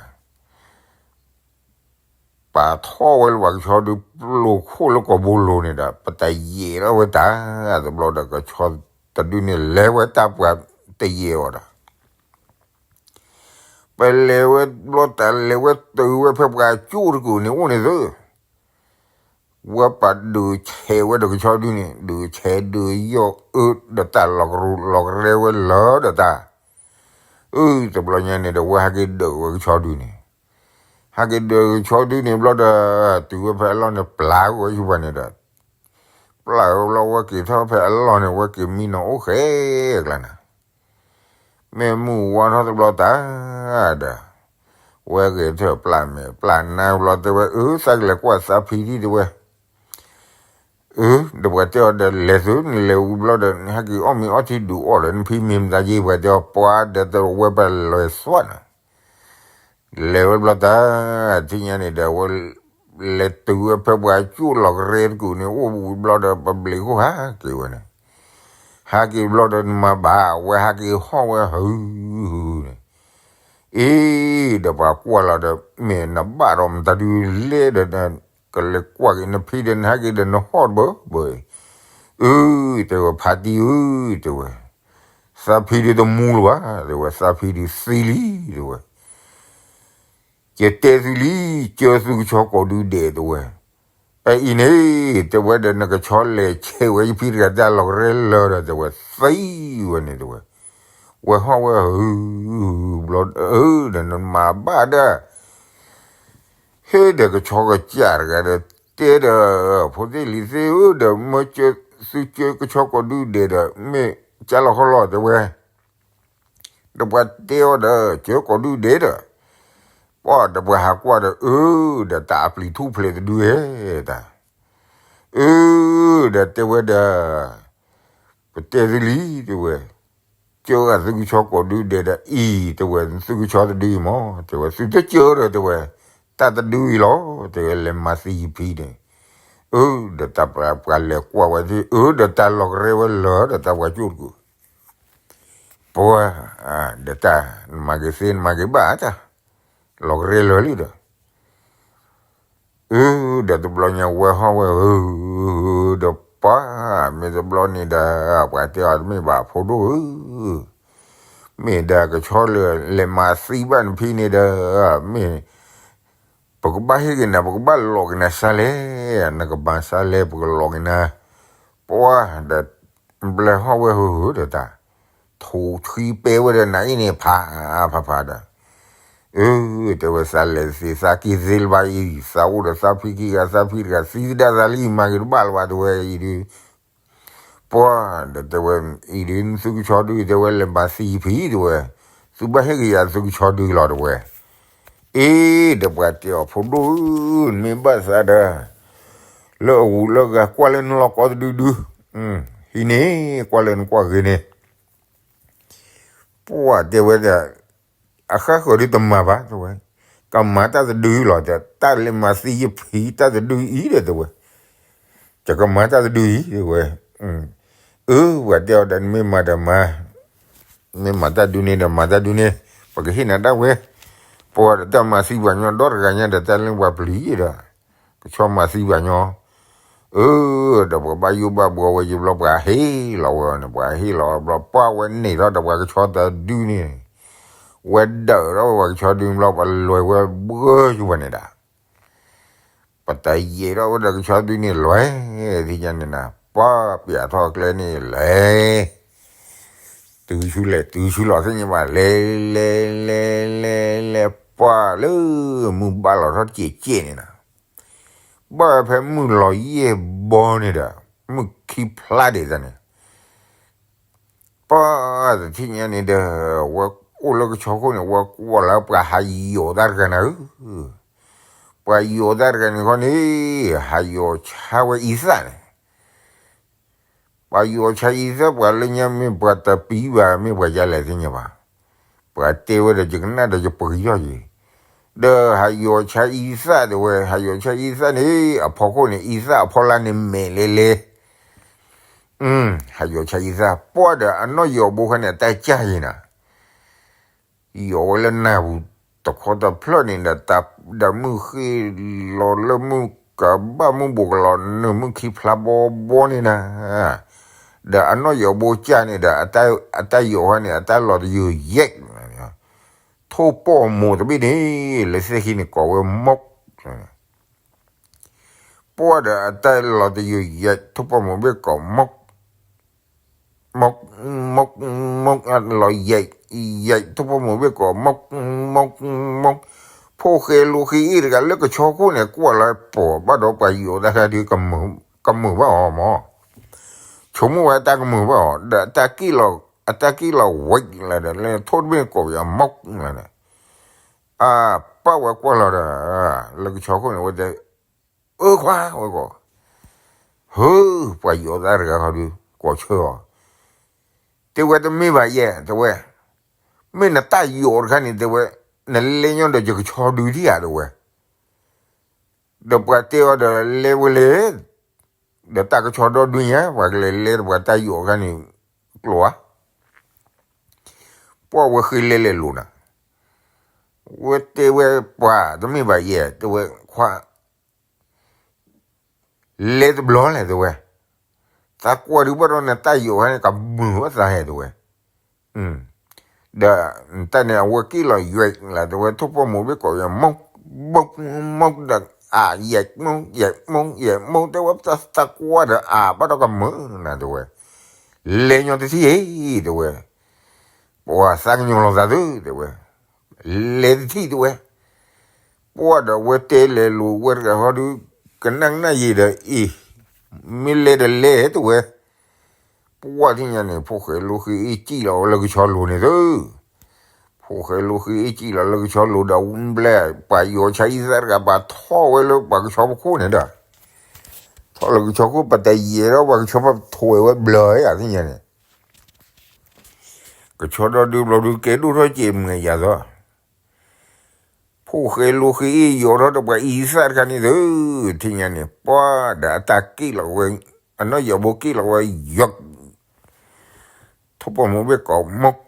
ပာ်ထီၣ်ဝဲလၢပှၤကဆီဒု ပျိာ်ခိၣ်လၢကိာ်ဘိလိၤန့ၣ်ဒီး ပတယဲၢ်ထီၣ်ဝဲတၢ်, တဘျီဒီးကဆီတဒုန့ၣ် လဲၤဝဲတၢ်ပှၤတယဲၢ်အီၤဒီး, ပလဲၤဝဲဘျီတၢ် လဲၤဝဲတုၤဝဲဖဲပှၤကၠိတကုာ်န့ၣ်အိၣ်န့ၣ်သု ဝဲပာ်ဒုးဆဲးဝဲဒီးကဆီဒုန့ၣ် ဒုးဆဲးဒုးယီၢ်အၢဒီးတၢ်လီၤကရူၢ်လီၤကရဲဝဲလၢာ်ဒီးတၢ်, အၢ တဘျီညါန့ၣ်ဒီး ဝဲဟဲက့ၤဒုးဝဲကဆီဒုန့ၣ်, ဟဲက့ၤဒုးကဆီဒုန့ၣ်ဘျီဒီး တုၤဝဲဖဲအလီၢ်န့ၣ် ပျၢ်ဝဲဆူပှၤန့ၣ်ဒီး, ပျၢ်ဝဲဘျီ ဝဲက့ၤထီၣ်ဖဲအလီၢ်န့ၣ် ဝဲက့ၤမံနီၤအိၣ်ဃဲကျါနၤ, မ့ၢ်မုၢ်ဝါထီၣ်တဘျီတၢ်ဒီး ဝဲက့ၤထၢၣ်ပျၢ်မဲာ်ပျၢ်နါဘျီ တဲဝဲ အၢ သးကလဲၤကွၢ်သးဖံဒံး တဲဝဲ. အၢ ဒီးပှၤတဲအီၤဒီး လဲၤသု နလဲၤဝံၤဘျီဒီး နဟဲက့ၤအီၣ်မ့ၤအီထံဒုးအီၣ်ဒီး နဖံမ့ၢ်မတၤယ့ ပှၤတဲအီၤ ပှၤဒီးတဝဲပလဲၤသွၣ်နၤ လဲၤဝဲဘျီတၢ် ထံၣ်ညါန့ၣ်ဒီး ဝဲလဲၤတုၤဝဲဖဲပှၤကၠိၣ်လီၤကရဲတကူာ်န့ၣ် အိၣ်ဝံၤဘျီဒီး ပဘျံးခိၣ်ဟးက့ၤဝဲန့ၣ်, ဟးက့ၤဘျီဒီး နမၤဘၣ် ဝဲဟးက့ၤဟီၣ်ဝဲဟုန့ၣ်, အ့ ဒီးပှၤကွၢ်လီၤဒီး မ့ၢ်နဘၣ်ဒီးမတၤဒုလဲၣ်ဒီး ကလဲၤကွၢ်က့ၤနဖံဒီး နဟးက့ၤဒီးနဟီၣ်တဘၢဘၢ, အၢ တဲဝဲ ဖါတံၢ်ဧၢ တဲဝဲ, သးဖံဒုးတမူလၢၤဘၣ် တဲဝဲ, သးဖံဒုးသံလံ တဲဝဲ ကတဲသုလံ, ကၢသုကဆီကိးဒုဒဲး တဲဝဲ. အအံၤန့ၣ် တဲဝဲဒီး နကဆီလဲၤဆဲးဝဲ ယဖံတဂၤတၢ်လီၤကရဲလၢာ်ဒီး တဲဝဲ, သံဝဲန့ၣ် တဲဝဲ, ဝဲဟီၣ်ဝဲဟုဘျီ အၢ ဒီးနမၤဘၣ်ဒီး ဟ့ၣ်ဒီးကဆီကစၢ်တဂၤဒီး တဲဒီး ဖိသ့ၣ်လံၤသ့ၣ်ဧၢ ဒီးမၢကၢသုကၢကဆီကိးဒုဒဲးဒီး မ့ၢ်ကၢလီၤခီလီၤ တဲဝဲ. ဒီးပှၤတဲအီၤဒီး ကၢကိးဒုဒဲးဒီး ပှၢ်ဒီးပှၤဟးကွၢ်ဒီး အၢ ဒီးတၢ်အပျံၤထူၣ်ဖျဲးတဒုဧဲတၢ်, အၢ ဒီးတဲဝဲဒီး ပတဲသုလံ တဲဝဲ, ကၢဂၤသုကဆီကိးဒုဒဲးဒီး အံၤ တဲဝဲ သုကဆီတဒုအံၤမး တဲဝဲ, သုတကၢဒီး တဲဝဲ, တၢ်တဒုအံၤလီၤ တဲဝဲ, လဲၤမၤသံယဖံန့ၣ်, အၢ ဒီးတၢ်ပှၤလဲၤကွၢ်ဝဲသ့ၣ် အၢ ဒီးတၢ်လီၤကရဲဝဲလၢာ်ဒီးတၢ်ပှၤကၠိၣ်တကူာ် ပှၤ ဒီးတၢ် နမၤက့ၤသ့ နမၤက့ၤဘၣ်တၢ် လီၤကရဲလၢာ်လံဒီး, အၢ ဒီးတဘျီညါဝဲဟီၣ်ဝဲဧၢ, ဒီးပှၤ မ့ၢ်တဘျီန့ၣ်ဒီး ပှၤတဲအီၤတမ့ၢ်ဘၣ်ဖိဒိၣ်ဧၢ, မ့ၢ်ဒီးကဆီလၢာ် လဲၤမၤသံဘၣ်နဖံန့ၣ်ဒီး မ့ၢ် ပကဘၣ်ဟ့ၣ်က့ၤနၤ ပကဘၣ်လီၤက့ၤနၤစါလဲၣ်, နကမၤစါလဲၣ် ပကလီၤက့ၤနၤ, ပှၤဒီး ဘျဲဟီၣ်ဝဲဧၢ ဒီးတၢ် ထိၣ်ဆှံပဲဝဲဒီးနၤအံၤန့ၣ် ဖးဖးဖးဒီး, အၢ တဲဝဲ သးလဲၤသ့ သးက့ၤသ့လၢၤဘၣ်အံၤ, သးအိၣ်ဒီးသးဖံခံဂၤ သးဖံတဂၤ သံသဒၣ်သးလံ မၤက့ၤတဘၣ်လၢၤဘၣ် တဲဝဲအံၤဒုး, ပှၤဒီးတဲဝဲ အံၤဒုး သုကဆီဒုး တဲဝဲ လဲၤမၤသံယဖံ တဲဝဲ, သုဘၣ်ဟ့ၣ်က့ၤယၤသုကဆီဒုးလီၤ တဲဝဲ, အ့ ဒီးပှၤတဲအီၤဖိဒိၣ်ဧၢ, နမ့ၢ်ဘၣ်သးဒီး လၢအဂုၤလၢအဂၤ ကွၢ်လၢနလီၢ်ကီတဒုဒု, ဟံးန့ၢ် ကွၢ်လၢနကွၢ်ဂ့ၤန့ၣ်, ပှၤတဲဝဲဒီး အဃၣ်ဃၢၤဒုးတမၤဘၣ် တဲဝဲ, ကမၤတၢ်တဒုလီၤ တဲ တၢ်လဲၤမၤသံယဖံတၢ်တဒုအံၤဒီး တဲဝဲ, ယကမၤတၢ်တဒုအံၤ တဲဝဲ, အၢ ပှၤတဲအီၤဒီး နမ့ၢ်မၤဒီးမၤ, မ့ၢ်မၤတၢ်ဒုန့ၣ်ဒီး မၤတၢ်ဒုန့ၣ်, ပကဟ့ၣ်နၤဒၣ်ဝဲ, ပှၤဒီးတၢ်မၤသံပှၤညီဒီတဂၤညါဒီး တၢ်လၢပှၤပျံၤဒီး ကဆီမၤသံပှၤညီ, အၢ ဒီးပှၤဘၣ်ယိၣ်ဘၣ်ဘှီဝဲယဘျီ ပှၤဟ့ၣ်လီၤဝဲန့ၣ် ပှၤဟ့ၣ်လီၤဘျီ ပှၤဝဲန့ၢ်ထီၣ်ဒီးပှၤကဆီတဒုန့ၣ်, ဝဲဒၢးထီၣ်ဝဲပှၤကဆီဒုန့ၣ်ဘျီ ပှၤလဲၤဝဲဘှီယိၣ်ဘၣ်န့ၣ်ဒၣ်, ပတယံာ်ထီၣ်ဝဲဒီးကဆီဒုန့ၣ်လဲၤ, သ့ၣ်ညါန့ၣ်နၤ ပှၤပျးထီၣ်ကျဲန့ၣ်လဲၤ တုၤဆူလဲၤ တုၤဆူလီၤသ့ၣ်ညါဘၣ် လဲၤ လဲၤ လဲၤ လဲၤ လဲၤ ပှၤလၢမုၢ်ဘၣ်လီၤထီၣ်တစဲးကဲးန့ၣ်နၤ, ဘၣ်ဝဲဖဲမုၢ်လီၤယဲၢ်ဘီန့ၣ်ဒီး မုၢ်ခံဖျါဒံးတၢ်န့ၣ် ပှၤတထံၣ်ညါန့ၣ်ဒီး ဝဲအိၣ်လၢကဆီခိၣ်န့ၣ် ဝဲကွၢ်လၢပှၤဟးယီၤတၢ်တဂၤနၤဧၢ, ပှၤယီၤတၢ်တဂၤန့ၣ်ခီန့ၣ် ဟးယီၤဆါဝဲအံသၣ်န့ၣ် ပှၤယီၤဆါအံသၣ် ပှၤလၢညါမ့ၢ်ပှၤတပံၤဘၣ် မ့ၢ်ပှၤယါလဲၣ်သ့ၣ်ညါဘၣ်, ပှၤတဲဝဲဒီးယကနၣ်ဒီးယပှံၤထီၣ်ယံၤ, ဒီးဟးယီၤဆါအံသၣ်တဲဝဲ ဟးယီၤဆါအံသၣ်န့ၣ် အဖီခိၣ်န့ၣ် အံသၣ်အဖီလာ်န့ၣ်မဲာ်လဲၤလဲၤ ဟးယီၤဆါအံသၣ် ပှၤဒီးအနီၢ်ယီၤဘိခါန့ၣ် အတၢ်ကၢ်ယံၤနၤ, ယီၤဝဲလၢနၢ်ပူၤတခီတဖျၢၣ်န့ၣ်ဒီး တၢ်ဒီးမုၢ်ဃ့လီၤလၢမုၢ်ကဘၣ်မုၢ်ဘိးကလီၤ နုာ်မုၢ်ခံဖျါဘီဘီန့ၣ်နၤ, ဒီးအနီၢ်ယီၤဘိကၢ်န့ၣ်ဒီး အတၢ်ယီၤခါန့ၣ် အတၢ်လီၤတယုာ်ယဲၢ် ထိၣ်ပီၣ်မိၢ်တဘ့ၣ်န့ၣ် လၢသ့ၣ်ခံန့ၣ်ကိးဝဲမုၢ် ပှၤဒီးအတၢ်လီၤတယုာ်ယဲၢ် ထိၣ်ပီၣ်မိၢ်ဘ့ၣ်ကိးမုၢ်, မုၢ်, မုၢ်, မုၢ်လီၤယဲၢ်, ယဲၢ် ထိၣ်ပီၣ်မိၢ်ဘ့ၣ်ကိးမုၢ်, မုၢ်, မုၢ်, ဖိၣ်ဃဲလိာ်ဃံအ့ၣ်တဂၤလၢကဆီခိၣ်န့ၣ် ကွၢ်လီၤပိာ်ဘၣ်ဒီးပှၤယီၤတၢ်တဂၤဒီး ကမုာ်ဘၣ်အီၤမး ဆိကမိၣ်ဝဲအတၢ်ကမုာ်ဘၣ်အီၤ ဒီးအတၢ်က့ၣ်လီၤ အတၢ်က့ၣ်လီၤဝဲလီၤဒီး လၢထိၣ်တဘ့ၣ်ကိးပယီၤမုၢ်လီၤဒီး အပၢ်ဝဲကွၢ်လီၤဒီး လၢကဆီခိၣ်န့ၣ် ဝဲတဲ, အၢခွါဝဲကိး, ဟၢ, ပှၤယီၤသၣ်တဂၤဃီဒုး ကိးဆၢအီၤ, တဲဝဲတမ့ၢ်ဘၣ်ယဲၢ် တဲဝဲ, မ့ၢ်နတၢ်ယီၤတခါန့ၣ် တဲဝဲ, နလဲၤညီဒီးယကဆီဒုးဒံးဧါ တဲဝဲ, ဒီးပှၤတဲအီၤဒီးလဲၤဝဲလဲၣ်, ဒီးတၢ်ကဆီဒီဒုညါ ပှၤကလဲၤလဲၤဒီးပှၤတၢ်ယီၤတခါန့ၣ် ကျိၤဧါ, ပှၢ်ဝဲဃ့လဲၤလဲၤလိၤနၤ, ဝဲတဲဝဲပှၤတမ့ၢ်ဘၣ်ယဲၢ် တဲဝဲခွါ လဲၤတဘျီလဲၣ် တဲဝဲ, သးကွၢ်ဒုးဘၣ်ဒီးနတၢ်ယီၤခါန့ၣ် ကမုာ်ဝဲသးဟဲ တဲဝဲ, ဒီးတၢ်န့ၣ် အဝဲက့ၣ်လီၤယွဲၢ်လၢ တဲဝဲ ထိၣ်ပိာ်မုၣ်ဘ့ၣ်ကိးယဲၢ် မုၢ် မုၢ် မုၢ်ဒီး အါ ယဲၢ် မုၢ် ယဲၢ် မုၢ် ယဲၢ် မုၢ် တဲဝဲ သးကွၢ်ဒီးအါဘၣ်ဒီး ကမုာ်နၤ တဲဝဲ, လဲၤညီတထံၣ်အံၤ တဲဝဲ, ပှၤသးကညီၤလီၤသးသု တဲဝဲ, လဲၤတထံၣ် တဲဝဲ, ပှၢ်ဒီးဝဲတဲလဲၤလိၤဝဲတဂၤဃီဒုး ကနၣ်ကနၣ်ယံာ်ဒီးအံၤ, မ့ၢ်လဲၤဒီးလဲၤ တဲဝဲ, ပှၢ်ထံၣ်ညါန့ၣ် ဖိၣ်ဃဲလိဃ့အ့ၣ်ကံၣ်လီၤဝဲလၢကဆီလိၤန့ၣ်သု, ဖိၣ်ဃဲလိဃ့အ့ၣ်ကံၣ်လီၤလၢကဆီလိၤဒီး ဘျဲၣ် ပှၤယီၤဆါအံသၣ်တဂၤ ပှၤထီၣ်ဝဲလၢပှၤကဆီဖီခိၣ်န့ၣ်ဒီး, ထီၣ်လၢကဆီခိၣ် ပတယဲၤဒီး ပှၤကဆီပထိၣ်ဝဲဘျၢယၤထံၣ်ညါန့ၣ် ကဆီဒီဒုဘျီဒုး ကဲဒိၣ်ထီၣ်က့ၤမုာ်ယၤသီ, ဖိၣ်ဃဲလိဃ့အ့ၣ်ယီၤထီၣ်ဒီးပှၤအံသၣ်တခါန့ၣ်သု, ထံၣ်ညါန့ၣ် ပှၢ်ဒီးအတၢ်က့ၣ်လီၤဝဲ, အနီၢ်ယီၤဘိက့ၣ်လီၤဝဲယွဲၢ်, ထိၣ်ပိာ်မုၣ်ဘ့ၣ်ကိးမုၢ်,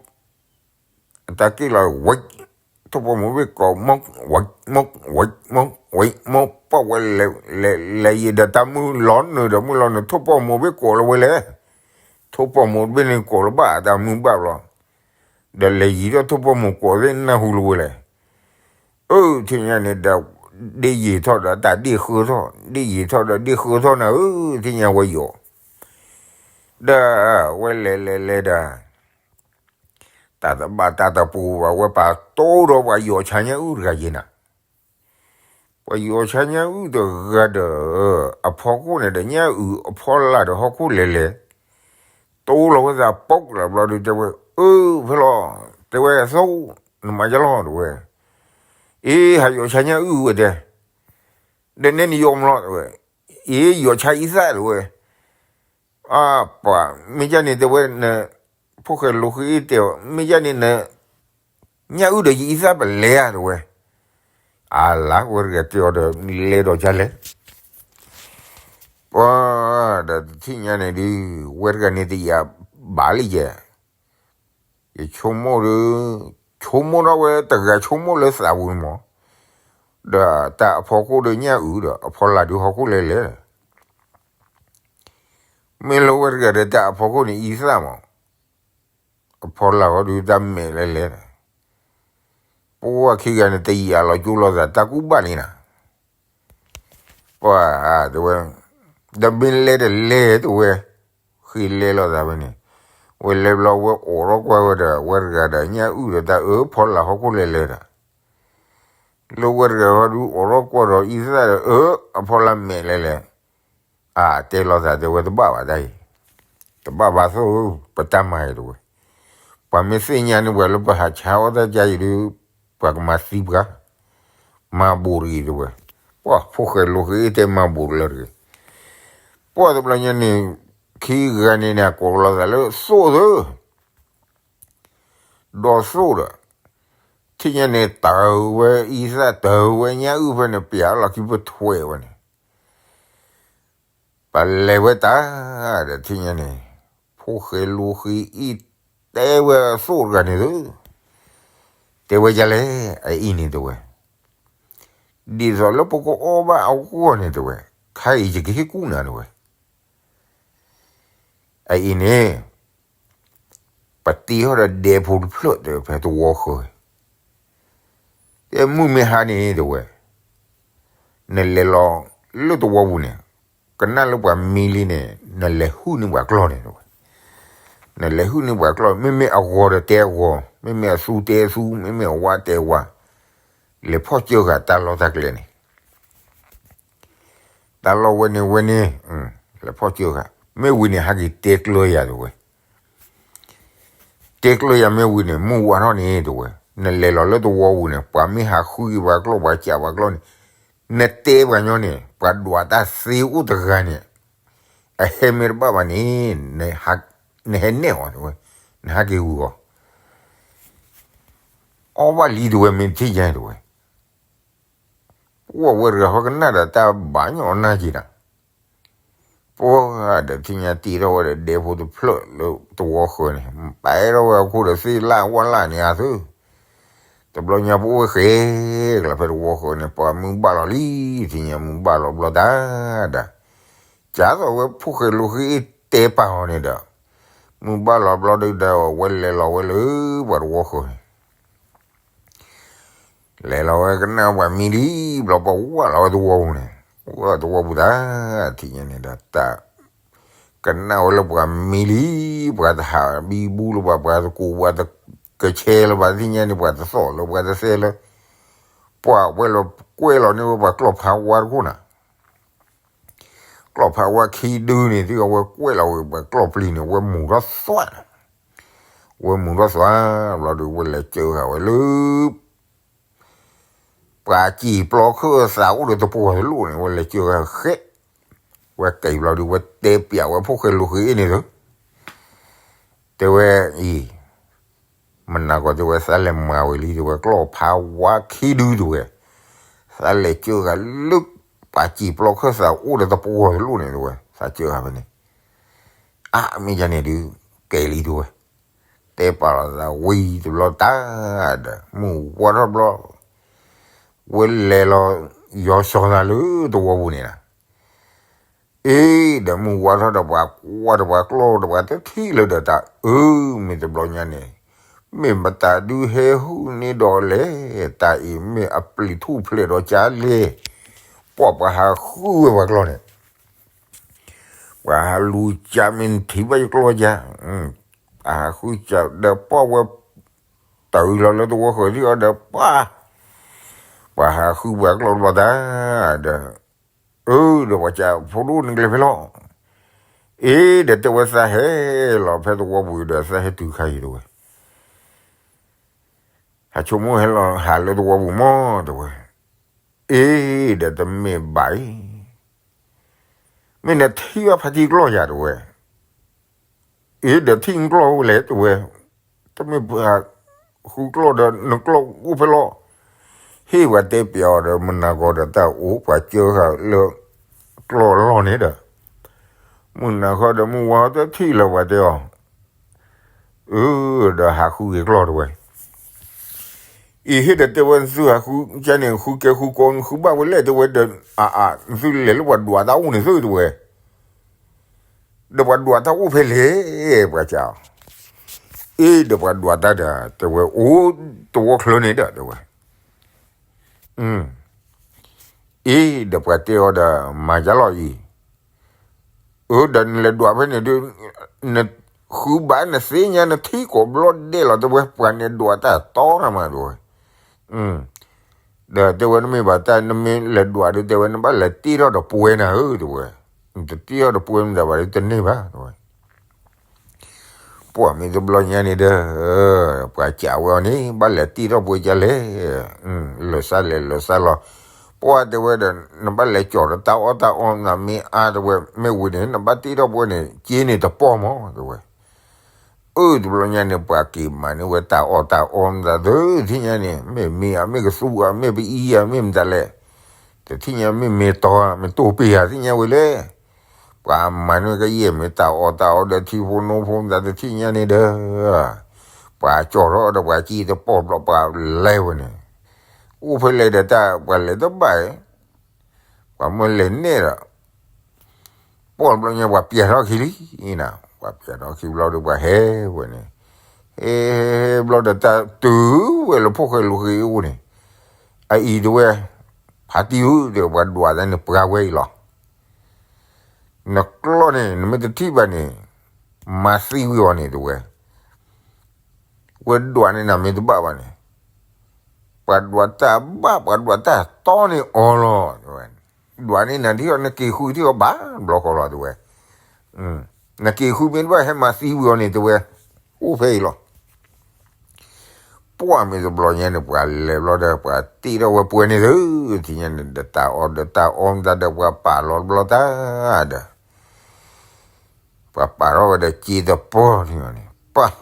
အတၢ်က့ၣ်လီၤဝဲ, ထိၣ်ပိာ်မုၣ်ဘ့ၣ်ကိးမုၢ်, ဝဲ, မုၢ်, ဝဲ, မုၢ်, ဝဲ, မုၢ်, ပှၢ်ဝဲလဲၤ, လဲၤ, လဲၤယံာ်ဒီးတၢ်မုၢ်လီၤနုာ်ဒီးမုၢ်လီၤနုာ် ထိၣ်ပိာ်မုၣ်ဘ့ၣ်ကိးလီၤဝဲလဲၣ်, ထိၣ်ပိာ်မုၣ်တဘ့ၣ်န့ၣ်ကိးလီၤဘၣ်တၢ်မုၢ်ဘၣ်ဘျီ, ဒီးလဲၤယံာ်ထီၣ်ထိၣ်ပိာ်မုၣ်ကိးသ့ၣ်နၢ်ဟူလီၤဝဲလဲၣ်, အၢ ထံၣ်ညါန့ၣ်ဒီး ဒ့ၣ်ယံာ်ထီၣ်ဒီးတၢ်ဒ့ၣ်ဃၢထီၣ်, ဒ့ၣ်ယံာ်ထီၣ်ဒီးဒ့ၣ်ဃၢထီၣ်နၤဧၢ, ထံၣ်ညါဝဲယီၤ, ဒီးဝဲလဲၤလဲၤလဲၤဒီး တၢ်တဘၣ်တၢ်တပူၤဘၣ် ဝဲပာ်တိဒီးပှၤယီၤဆါညၣ်အုၣ်တဂၤယဲနၤ, ပှၤယီၤဆါညၣ်အုၣ်တဂၤဒီး အဖီခိၣ်န့ၣ်ဒီး ညၣ်အုၣ်အဖီလာ်ဒီးဟီၣ်ခိၣ်လဲၤလဲၤ, တိလီၤဝဲသးပိာ်လၢဘျီဒုး တဲဝဲ, အၢ ဖဲလီၤ, တဲဝဲ သိ နမၤယလီၤ တဲဝဲ, အ့ ဟးယီၤဆါညၣ်အုၣ်ဝဲတဲ, ဒီးနဲနယီၤမလီၤ တဲဝဲ, အ့ ယီၤဆါအံသၣ် တဲဝဲ, အပှၤ မ့ၢ်ဒ်န့ၣ် တဲဝဲ န ဖိၣ်ဃဲလိဃ့အ့ၣ်တဲအီၤ မ့ၢ်ဒ်န့ၣ် န ညၣ်အုၣ်ဒီးယအံသၣ်ပလဲၤဧါ တဲဝဲ, အလါ ဝဲတဂၤတဲအီၤဒီး လဲၤဒီးဒ်လဲၣ်, ပှၤ ဒီးတထံၣ်ညါန့ၣ်ဒုး ဝဲတဂၤန့ၣ်တယာ်ဘၣ်လံယဲ, ယဆိကမိၣ်ဒီး ဆိကမိၣ်ထီၣ်ဝဲတဂၤဆိကမိၣ်လၢသးပူၤန့ၣ်မး, ဒီးတၢ်အဖီခိၣ်ဒီးညၣ်အုၣ်ဒီး အဖီလာ်ဒုးဟီၣ်ခိၣ်လဲၤလဲၤ မ့ၢ်လၢဝဲတဂၤဒီးတၢ်အဖီခိၣ်န့ၣ် အံသၣ်မး, အဖီလာ်ဃီဒုးတၢ်မဲာ်လဲၤလဲၤ, ပှၤခံဂၤန့ၣ် တယာ်လီၤကၠိလိာ်သး တၢ်ကူၣ်ဘၣ်န့ၣ်နၤ, ပှၤတဲဝဲ, ဒီးမ့ၢ်လဲၤတလဲၤတဲဝဲ, ဃ့လဲၤလိာ်သးဝဲန့ၣ်, ဝဲလဲၤဘျီဝဲအိးထီၣ်ကွၢ်ဝဲဒီး ဝဲတဂၤဒီးညၣ်အုၣ်ဒီးတၢ်အၢဖီလာ်ဟီၣ်ခိၣ်လဲၤလဲၤဒီး လၢဝဲတဂၤဃီဒုးအိးထီၣ်ကွၢ်ဒီးအံသၣ်ဒီး အၢ အဖီလာ်မဲာ်လဲၤလဲၤ, အတဲလိာ်သးတဲဝဲတဘၣ်ဘၣ်တၢ်အံၤ, တဘၣ်ဘၣ်သိၣ်ဧၢ, ပတၢ်မၤအံၤတဲဝဲ, ပှၤမ့ၢ်သ့ၣ်ညါန့ၢ်ပှၤလၢပဟးဆါအီၣ်တၢ်ကါအံၤဒုး, ပှၤကမၤသံပှၤ, မၤဘူးတဂ့ၤတဲဝဲ, ပှၤဖိၣ်ဃဲလိဃ့အ့ၣ်တဲမၤဘူးတလၢတဂ့ၤ, ပှၤတဘျီညါန့ၣ်, ခံဂၤန့ၣ်န့ၣ် ကိးလိာ်သးလၢသိၣ်သၢ ဒီးသိၣ်ဒီး, ထံၣ်ညါန့ၣ် တၢ်ဝဲအံသၣ်တၢ်ဝဲညၣ်အုၣ်ဖဲန့ၣ် ပျးလီၤခံပထွဲဝဲန့ၣ်, ပလဲၤဝဲတၢ်, ဒီးထံၣ်ညါန့ၣ်, ဖိၣ်ဃဲလိဃ့အ့ၣ်တဲဝဲသိၣ်တဂၤန့ၣ်သု, တဲဝဲဒ်လဲၣ်, အအံၤန့ၣ်တဲဝဲ, ဒ်သိးလၢပကအီၣ်ဘၣ်အဂီၢ်န့ၣ်တဲဝဲ, ခါအံၤယကဟ့ၣ်ကူၣ်နၤတဲဝဲ အအံၤန့ၣ်, ပတ့ထီၣ်ဒီးဒဲဖိတဖျၢၣ်တဲဝဲဖဲသဝီဃၢၤ, တဲမုၢ်မ့ၢ်ဟါန့ၣ်တဲဝဲ, နလဲၤလီၤလၢသဝီပူၤန့ၣ်, ကနၣ်လၢပှၤမံလံန့ၣ် နလဲၤဟုၣ်န့ၢ်ပှၤကျီၢ်န့ၣ်တဲဝဲ, နလဲၤဟုၣ်န့ၢ်ပှၤကျီၢ် မ့မ့ၢ်အဂီၤဒီးတဲအဂီၤ မ့မ့ၢ်အသူတဲအသူ မ့မ့ၢ်အဝါတဲအဝါ, လဲၤဖီၣ်စၢဃာ်တၢ်လီၢ်တၢ်ကျဲန့ၣ် တၢ်လီၢ်ဝဲန့ၣ်ဝဲန့ၣ်, လဲၤဖီၣ်စၢဃာ်, မ့ၢ်ဝံၤန့ၣ် ဟဲက့ၤတဲကျၢၤယၤတဲဝဲ, တဲကျၢၤယၤမ့ၢ်ဝံၤန့ၣ် မုၢ်ဝါထီၣ်န့ၣ်တဲဝဲ, နလဲၤလီၤလၢသဝီပူၤန့ၣ် ပှၤမ့ၢ်ဟးဃုက့ၤပှၤကျီၢ် ပှၤကးပှၤကျီၢ်န့ၣ်, နတဲပှၤညီန့ၣ် ပှၤဒွးတၢ်သ့အိၣ်တဂၤန့ၣ်, အဟဲမ့ၢ်တဘၣ်ဘၣ်န့ၣ်, နဟဲနဲၣ်အီၤတဲဝဲ, နဟဲက့ၤဝံၤအီၤ, အီၣ်ဘၣ်လံတဲဝဲ မ့ၢ်ထံၣ်ယါတဲဝဲ, ပှၤဝဲတဂၤဃီကနၣ်ဒီးတၢ်ဘၣ်ညီအီၣ်နၢ်က့ၤနၤ ပှၤဒီးထံၣ်ညါတ့ထီၣ်ဝဲဒီးဒဲဖိတဖျၢၣ်လၢသဝီဃၢၤန့ၣ် ပာ်ထီၣ်ဝဲအခိၣ်ဒီးသ့ၣ်လၣ်ဝၣ်လၣ်န့ၣ်အသု, တဘျီညါပအိၣ်ဝဲဃဲ, ကလီၤဖဲသဝီဃၢၤန့ၣ် ပှၤမုၢ်ဘၣ်လီၤလံ, ထံၣ်ညါမုၢ်ဘၣ်လီၤဘျီတၢ်ဒီး, ကသိးဝဲဖိၣ်ဃဲလိာ်ဃ့တဲပာ်အီၤန့ၣ်ဒီး, မုၢ်ဘၣ်လီၤဘျီဒီး ဝဲလဲၤလီၤဝဲလၢပှၤသဝီဃၢၤန့ၣ် လဲၤလီၤဝဲကနၣ်ပှၤမံလံ, ဘျီပှၤဝၢ်လီၤဝဲသဝီပူၤန့ၣ်, ဝၢ်သဝီပူၤတၢ်, ထံၣ်ညါန့ၣ်ဒီးတၢ်, ကနၣ်ဝဲလၢပှၤမံလံ, ပှၤတဟးဘံဘူလၢၤဘၣ်, ပှၤတကူးပှၤတကဆဲလၢၤဘၣ်, ထံၣ်ညါန့ၣ် ပှၤတသီၣ်လၢၤ ပှၤတသဲလၢၤ, ပှၤဝဲလီၤကွဲးလီၤန့ၢ်ဝဲပှၤကျီၢ်ဖးဝါတခိၣ်နၤ ကျီၢ်ဖးဝါခံဒုန့ၣ် သ့ၣ်အဝဲကွဲးလီၤဝဲပှၤကျီၢ်ပျံၤန့ၣ် ဝဲမူၤထီၣ်သွါ, ဝဲမူၤထီၣ်သွါ, ဘျီဒီးဝဲလဲၤစၢဃာ်ဝဲလၢ ပှၤစံာ်ပျီခၢၣ်သးအိၣ်ဒီးတပှီၤတလိၣ်န့ၣ် ဝဲလဲၤစၢဃာ်ဃဲ, ဝဲက့ၤဘျီဒီး ဝဲတဲပျးဝဲဖိၣ်ဃဲလိာ်ဃ့အ့ၣ်န့ၣ်သု, တဲဝဲအံၤ မနၤကီးတဲဝဲ သးလဲၤမၤဝဲလံ တဲဝဲ ကျီၢ်ဖးဝါခံဒုတဲဝဲ, သးလဲၤစၢဃာ်လၢ ပှၤစံာ်ပျီခၢၣ်သးအိၣ်ဒီးတပှီၤတလိၣ်န့ၣ်တဲဝဲ သးစၢဃာ်ဖဲန့ၣ်, အါမ့ၢ်ယါန့ၣ်ဒုး ကဲလံတဲဝဲ, တဲပာ်လီၤသးဝံၤတဘျီတၢ်ဒီး မုၢ်ဝါထီၣ်ဘျီ, ဝဲလဲၤလီၤ ယီၤစီၤသးလၢသဝီပူၤန့ၣ်လီၤ အ့ဒီးမုၢ်ဝါထီၣ်ဒီးပှၤကွၢ်ဒီးပှၤကျီၢ်ဒီးပှၤတထံၣ်လၢၤဒီးတၢ်အၢ, မ့ၢ်တဘျီညါန့ၣ်, မ့ၢ်မတၤဒုးဟဲဟုၣ်န့ၢ်ဒီးလဲၣ်, တၢ်အံၤမ့ၢ်အပျံၤထူၣ်ဖျဲးဒီးကလဲၣ်, ပှၤပှၤဟးဃုဝဲပှၤကျီၢ်န့ၣ်, ပှၤဟးလူၤကၢ်မ့ၢ်နထံၣ်ဘၣ်ယကျီၢ်ယါ, ပှၤဟးဃုကၢ်ဒီးပှၢ်ဝဲ, တၢ်အုးလီၤလၢသဝီဃၢၤထံၣ်အီၤဒီးပှၢ်, ပှၤဟးဃုပှၤကျီၢ်တဘျီတၢ်, ဒီး အၢ ဒီးပှၤကးဖိဒိၣ်န့ၣ်ကျဲဖဲလီၤ, အ့ဒီးတဲဝဲသးဟဲလီၤဖဲသဝီပူၤဒီးသးဟဲတုၤခါအံၤတဲဝဲ, ဟးဆိကမိၣ်ဟဲလီၤဟးလၢသဝီပူၤမီၢ်တဲဝဲ, အ့ဒီးတမ့ၢ်ဘၣ်အံၤ, မ့ၢ်နထံၣ်ဘၣ်ဖါတံၢ်ကျီၢ်ယၤတဲဝဲ အ့ဒီးထံၣ်နကျီၢ်အိၣ်လဲၣ်တဲဝဲ, တမ့ၢ်ပှၤဃုကျီၢ်ဒီးနကျီၢ်အိၣ်ဖဲလီၤ, ဟ့ၣ်ပှၤတဲပျးအီၤဒီး မုၢ်နၤခီဒီးတၢ်အိၣ်ပှၤစၢဃာ်လၢကျီၢ်အလီၢ်န့ၣ်ဒီး, မုၢ်နၤခီဒီးမုၢ်ဝါတထံၣ်လၢၤပှၤတဲအီၤ, အၢ ဒီးဟးဃုက့ၤကျီၢ်တဲဝဲ အံၤဟ့ၣ်ဒီးတဲဝဲ နသုဟးဃုကန့ၣ် ဃုကဲဃုကီ နဃုဘၣ်ဝဲလဲၣ်တဲဝဲဒီး အါအါ နသုလဲၤလၢပှၤဒွးတၢ်အိၣ်န့ၣ်သုတဲဝဲ, ဒီးပှၤဒွးတၢ်အိၣ်ဖဲလဲၣ် ပှၤကးအီၤ, အ့ဒီးပှၤဒွးတၢ်ဒီး တဲဝဲအိၣ်တဝီချၢန့ၣ်ဒီးတဲဝဲ အ့ဒီးပှၤတဲအီၤဒီး မၤယါလီၤအံၤ, အၢဒီးနလဲၤဒွးဖဲန့ၣ်ဒီး နဃုဘၣ်နသ့ၣ်ညါနထံၣ်ကိးဘျီဒဲးလီၤ တဲဝဲ ပှၤန့ၣ်ဒွးတၢ်တီနၤမးတဲဝဲ, ဒီးတဲဝဲ နမ့ၢ်ဘၣ်တၢ်နမ့ၢ်လဲၤဒွးဒီး တဲဝဲ နဘၣ်လဲၤတ့ထီၣ်ဒီးပှဲၤနၤဧၢ တဲဝဲ, နတတ့ထီၣ်ဒီးပှဲၤမတၤဘၣ်ဒီးတန့ၢ်ဘၣ်တဲဝဲ ပှၤမ့ၢ်တဘျီညါန့ၣ်ဒီး ပှၤကးဝဲအီၤန့ၣ် ဘၣ်လဲၤတ့ထီၣ်ပှဲၤကလဲၣ်, လၢာ်စၢ်လဲၤလၢာ်စၢ်လီၤ, ပှၤတဲဝဲဒီး နဘၣ်လဲၤကၠီၤဒီးတၢ်အီၣ်တၢ်အီနၤမ့ၢ်အါတဲဝဲ မ့ၢ်ဝံၤန့ၣ် နဘၣ်တ့ထီၣ်ပှဲၤန့ၣ် က့န့ၣ်တပီၢ်မးတဲဝဲ အၢ တဘျီညါန့ၣ် ပှၤက့ၤမၤန့ၢ်ဝဲတၢ်အီၣ်တၢ်အီမတၤသ့ၣ်ညါန့ၣ် မ့ၢ်မ့ၢ်အမ့ၢ်ကသူအမ့ၢ်ပအံၤအမ့ၢ်မတၤလဲၣ်, တထံၣ်ညါမ့ၢ်မ့ၢ်တီမ့ၢ်တိၢ်ပ့ၤဧါသ့ၣ်ညါဝဲလဲၣ်, ပှၤမၤန့ၢ်ကယဲၢ်မ့ၢ်တၢ်အီၣ်တၢ်အီဒီးထံဖိနိဖိမတၤတထံၣ်ညါန့ၣ်ဒီး ပှၤကၠီၤထီၣ်ဒီးပှၤက့ၤတပီၢ်ဘျီပှၤလဲၤဝဲန့ၣ်, အိၣ်ဖဲလဲၣ်ဒီးတၢ်ပှၤလဲၤတဘၣ် ပှၤမၢလဲၤနဲၣ်ဒီး ပှၤဘျီညါပှၤပျဲထီၣ်ခံလံနၤ, ပှၤပျဲထီၣ်ခံဘျီဒီးပှၤဟဲဝဲန့ၣ်, ဟဲဘျီဒီးတၢ်တုၤဝဲလၢဖိၣ်ဃဲလိာ်ဃ့အအိၣ်န့ၣ်, အအံၤတဲဝဲ, ဖါတံၢ်ဧၢ တဲဝဲ ပှၤဒွးတၢ်န့ၣ်ပှၤဝဲအံၤလီၤ, နကျီၢ်န့ၣ် နမ့ၢ်တထံၣ်ဘၣ်န့ၣ် မၤသံဝံၤအီၤန့ၣ်တဲဝဲ ဝဲဒွးန့ၢ်နၤမ့ၢ်တဘၣ်ဘၣ်န့ၣ်, ပှၤဒွးတၢ်ဘၣ် ပှၤဒွးတၢ်တီန့ၢ်အီၤလီၤ, ဒွးန့ၢ်နၤထံၣ်အီၤ နက့ၤဃုထံၣ်အီၤဘၣ်ဘျီဃီလီၤတဲဝဲ, နက့ၤဃုမ့ၢ်တဘၣ်ဟဲမၤသံဝံၤအီၤန့ၣ် တဲဝဲ, အိၣ်ဖဲအံၤလီၤ. ပှၢ်မ့ၢ်တဘျီညါန့ၣ် ပှၤလဲၤဘျီဒီး ပှၤတ့ထီၣ်ဝဲပှဲၤန့ၣ်သု, ထံၣ်ညါန့ၣ် ဒီးတၢ်အီၣ်ဒီးတၢ်အီမတၤဒီး ပှၤပာ်လီၤတဘျီတၢ်ဒီး ပှၤပာ်ထီၣ်ဝဲဒီးစ့တပီၢ်န့ၣ်န့ၣ် ပှၢ်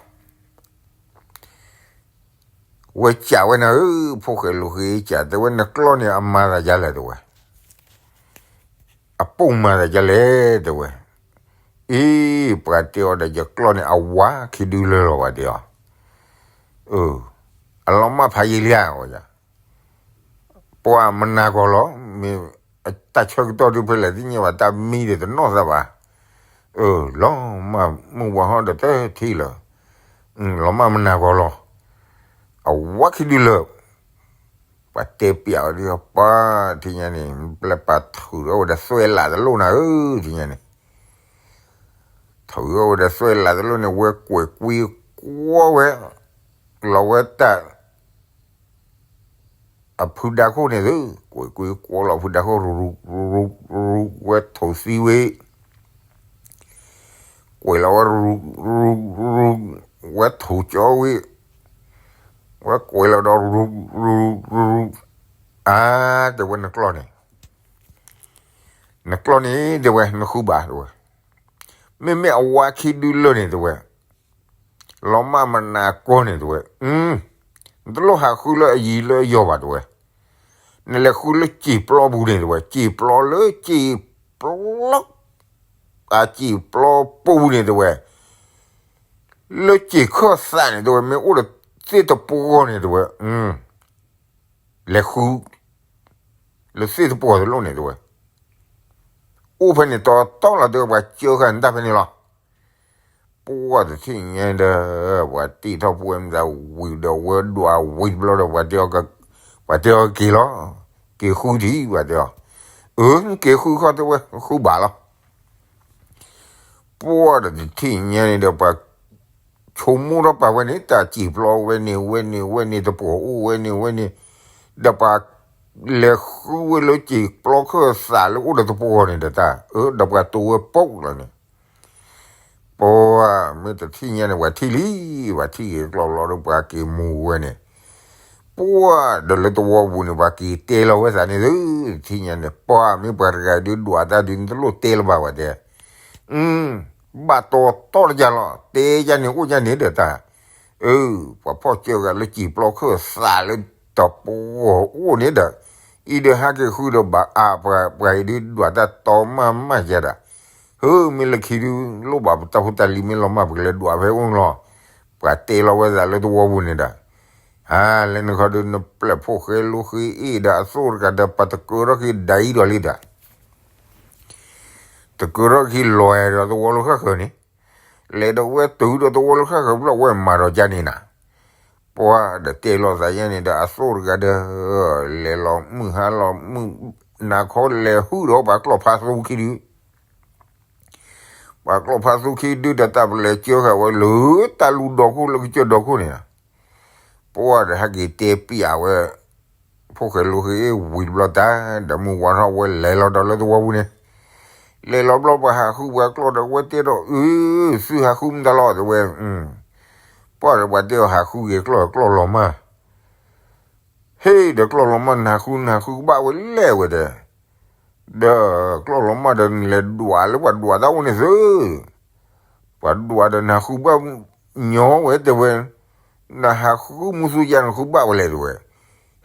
ဝဲစံးဝဲန့ၣ်ဧၢ, ဖိၣ်ဃဲလိာ်ဃ့စံး တဲဝဲ နကျီၢ်န့ၣ် အမၤသးဒ်လဲၣ် တဲဝဲ, အပိၢ်မၤသးဒ်လဲၣ် တဲဝဲ, အ့ ပှၤတဲအီၤဒီး ယကျီၢ်န့ၣ် အဝါခံဒုလၢလီၤ ပှၤတဲအီၤ, အလီၤမၢ်ဖးယံာ်လံဧါ ပှၤမနၤကီၤလီၤ, မ့ၢ်တၢ်ဆၢကတီၢ်ဒုးဖဲလဲၣ်သ့ၣ်ညါဘၣ် တၢ်မံဒီးတနီၢ်သးဘၣ်, လီၤမၢ်မုၢ်ဝါဟီၣ်ဒီးတထံၣ်လၢၤ, လီၤမၢ်မနၤကီၤလီၤ, အဝါခံဒုလၢာ်, ပှၤတဲပျးအီၤဒ် ပှၤထံၣ်ညါန့ၣ် ပျဲၢ်ပာ်ထုးထီၣ်ဝဲဒီးသွဲၣ်လးတလိၣ်နၤဧၢ ထံၣ်ညါန့ၣ်, ထုးထီၣ်ဝဲဒီးသွဲၣ်လးတလိၣ်န့ၣ် ဝဲကွဲးကွံာ်ကွီဝဲ, လီၤဝဲတၢ် အဖုဒါခိၣ်န့ၣ်သု, ကွဲးကွံာ်ကွီလီၤဖုဒါခိၣ် ရူၤရူၤရူၤရူၤ ဝဲထိးသံဝံၤ, ကွဲးလီၤဝဲရူၤရူၤရူၤရူၤ, ဝဲထိးကၠီဝံၤ, ဝဲကွဲးလီၤဒီးရူၤရူၤရူၤရူၤ, အါ တဲဝဲနကျီၢ်န့ၣ်, နကျီၢ်န့ၣ် တဲဝဲ နဃုဘၣ် တဲဝဲ, မ့မ့ၢ်အဝါခံဒုလၢာ်န့ၣ် တဲဝဲ လီၤမၢ်မနၤကီၤန့ၣ် တဲဝဲ, နတလိၣ်ဟးဃုလၢအယံၤလၢအယီၤဘၣ် တဲဝဲ, နလဲၤဃုလၢစံာ်ပျီပူၤန့ၣ် တဲဝဲ, စံာ်ပျီလၢစံာ်ပျီ, အစံာ်ပျီပူၤန့ၣ် တဲဝဲ, လၢစံာ်ခၢၣ်သးန့ၣ် တဲဝဲ မ့ၢ်အိၣ်ဒီးသ့ၣ်တပှီၤန့ၣ် တဲဝဲ, လဲၤဃု လၢသ့ၣ်တပှီၤတလိၣ်န့ၣ် တဲဝဲ, အိၣ်ဖဲန့ၣ်တီတီလီၤ တဲဝဲ ပှၤစၢဃာ်နတၢ်ဖဲန့ၣ်လီၤ. ပှၢ်တထံၣ်ညါဒီး ပှၤတ့ထီၣ်ပှဲၤမတၤဝံၤဒီး ဝဲဒွးဝံၤတဘျီဒီး ပှၤတဲအီၤက့ၤလီၤ, က့ၤဃုထံၣ် ပှၤတဲအီၤ, အၢ က့ၤဃုဃီ တဲဝဲ ဃုဘၣ်လီၤ. ပှၢ်ဒီးတထံၣ်ညါန့ၣ်ဒီး ပှၤဆိကမိၣ်ထီၣ်ပာ်ဝဲန့ၣ် တၢ်စံာ်ပျီဝဲန့ၣ် ဝဲန့ၣ် ဝဲန့ၣ် တပှီၤအိၣ်ဝဲန့ၣ် ဝဲန့ၣ်, ဒီးပှၤလဲၤဃုဝဲလၢစံာ်ပျီခၢၣ်သးလၢအိၣ်ဒီးတပှီၤန့ၣ်ဒီးတၢ်, အၢ ဒီးပှၤတိၤဝဲပိာ်လီၤန့ၣ် ပှၢ်မ့ၢ်တထံၣ်ညါန့ၣ် ပှၤထံၣ်လံ, ပှၤထံၣ်က့ၤကျီၢ်လီၤဒီး ပှၤက့ၤမူဝဲန့ၣ်, ပှၢ်ဒီးလၢသဝီပူၤန့ၣ် ပှၤက့ၤတဲလီၤဝဲသးန့ၣ်သု, တထံၣ်ညါန့ၣ် ပှၢ်မ့ၢ်ပှၤတဂၤဒုးဒွးတၢ်ဒုး နတလိၣ်တဲလၢၤဘၣ် ပှၤတဲ, ဘၣ်တီတီတယၤလီၤ တဲယၤန့ၣ်အိၣ်ယၤန့ၣ်ဒီးတၢ်, အၢ ပှၤဖီၣ်စၢဃာ်လၢစံာ်ပျီခၢၣ်သးလၢတပှီၤအိၣ်န့ၣ်ဒီး, အံၤဒီးဟဲက့ၤဃုဒီးဘၣ်အါ ပှၤအံၤဒုးဒွးတၢ်တီမၢ်မၢ်ယၤဒီး, ဟၢ မ့ၢ်လၢခံဒုး လိၣ်ဘၣ်ပတၢ်ဖိတၢ်လံၤမ့ၢ်လီၤမၢ် ပကလဲၤဒွးဖဲအိၣ်န့ၣ်လီၤ, ပှၤတဲလီၤဝဲသးလၢသဝီပူၤန့ၣ်ဒီး, ဟါ လၢနခီဒုး နပျဲၢ်ဖိၣ်ဃဲလိဃ့အ့ၣ်ဒီးအသိၣ်တဂၤဒီး ပှၤတကၢထီၣ်က့ၤဒၣ်အံၤဒီးလံဒီး တကၢထီၣ်က့ၤလီၤဒီးသဝီလၢဃၣ်ဃၢၤန့ၣ်, လဲၤဒီးဝဲတုၤဒီးသဝီလၢဃၣ်ဃၢၤ ဘျီဝဲမၤဒီးကန့ၣ်နၤ, ပှၢ်ဒီးတဲလီၤသးယဲန့ၣ်ဒီး အသိၣ်တဂၤဒီး လဲၤလီၤမုၢ်ဟါလီၤမုၢ်နၤခီ လဲၤဟုၣ်ဒီးပှၤကျီၢ်ဖးသူခံဒု, ပှၤကျီၢ်ဖးသူခံဒုဒီး တၢ်ပလဲၤစၢဃာ်ဝဲလၢတၢ်လူၤဒီခိၣ်လၢကစၢၢ်ဒီခိၣ်န့ၣ်, ပှၢ်ဒီးဟဲက့ၤတဲပျးဝဲ ဖိၣ်ဃဲလိဃ့အ့ၣ်ဝံၤတဘျီတၢ် ဒီးမုၢ်ဝါထီၣ်ဝဲလဲၤလီၤဒီးလၢသဝီပူၤန့ၣ်, လဲၤလီၤဘျီပှၤဟးဃုပှၤကျီၢ်ဒီး ဝဲတဲဒီး အၢ သုဟးဃုမတၤလီၤ တဲဝဲ, ပှၢ်ဒီးပှၤတဲအီၤဟးဃုက့ၤကျီၢ် ကျီၢ်လီၤမၢ် ဟ့ၣ်ဒီးကျီၢ်လီၤမၢ် နဟးဃု နဟးဃုကဘၣ်ဝဲလဲၣ်ဝဲတဲ, ဒီးကျီၢ်လီၤမၢ်ဒီး နလဲၤဒွးလၢပှၤဒွးတၢ်အိၣ်န့ၣ်သု, ပှၤဒွးဒီးနဟးဃုဘၣ်ညီဝဲတဲဝဲ, နဟးဃုမူသူယါ နဃုဘၣ်ဝဲလဲၣ်တဲဝဲ,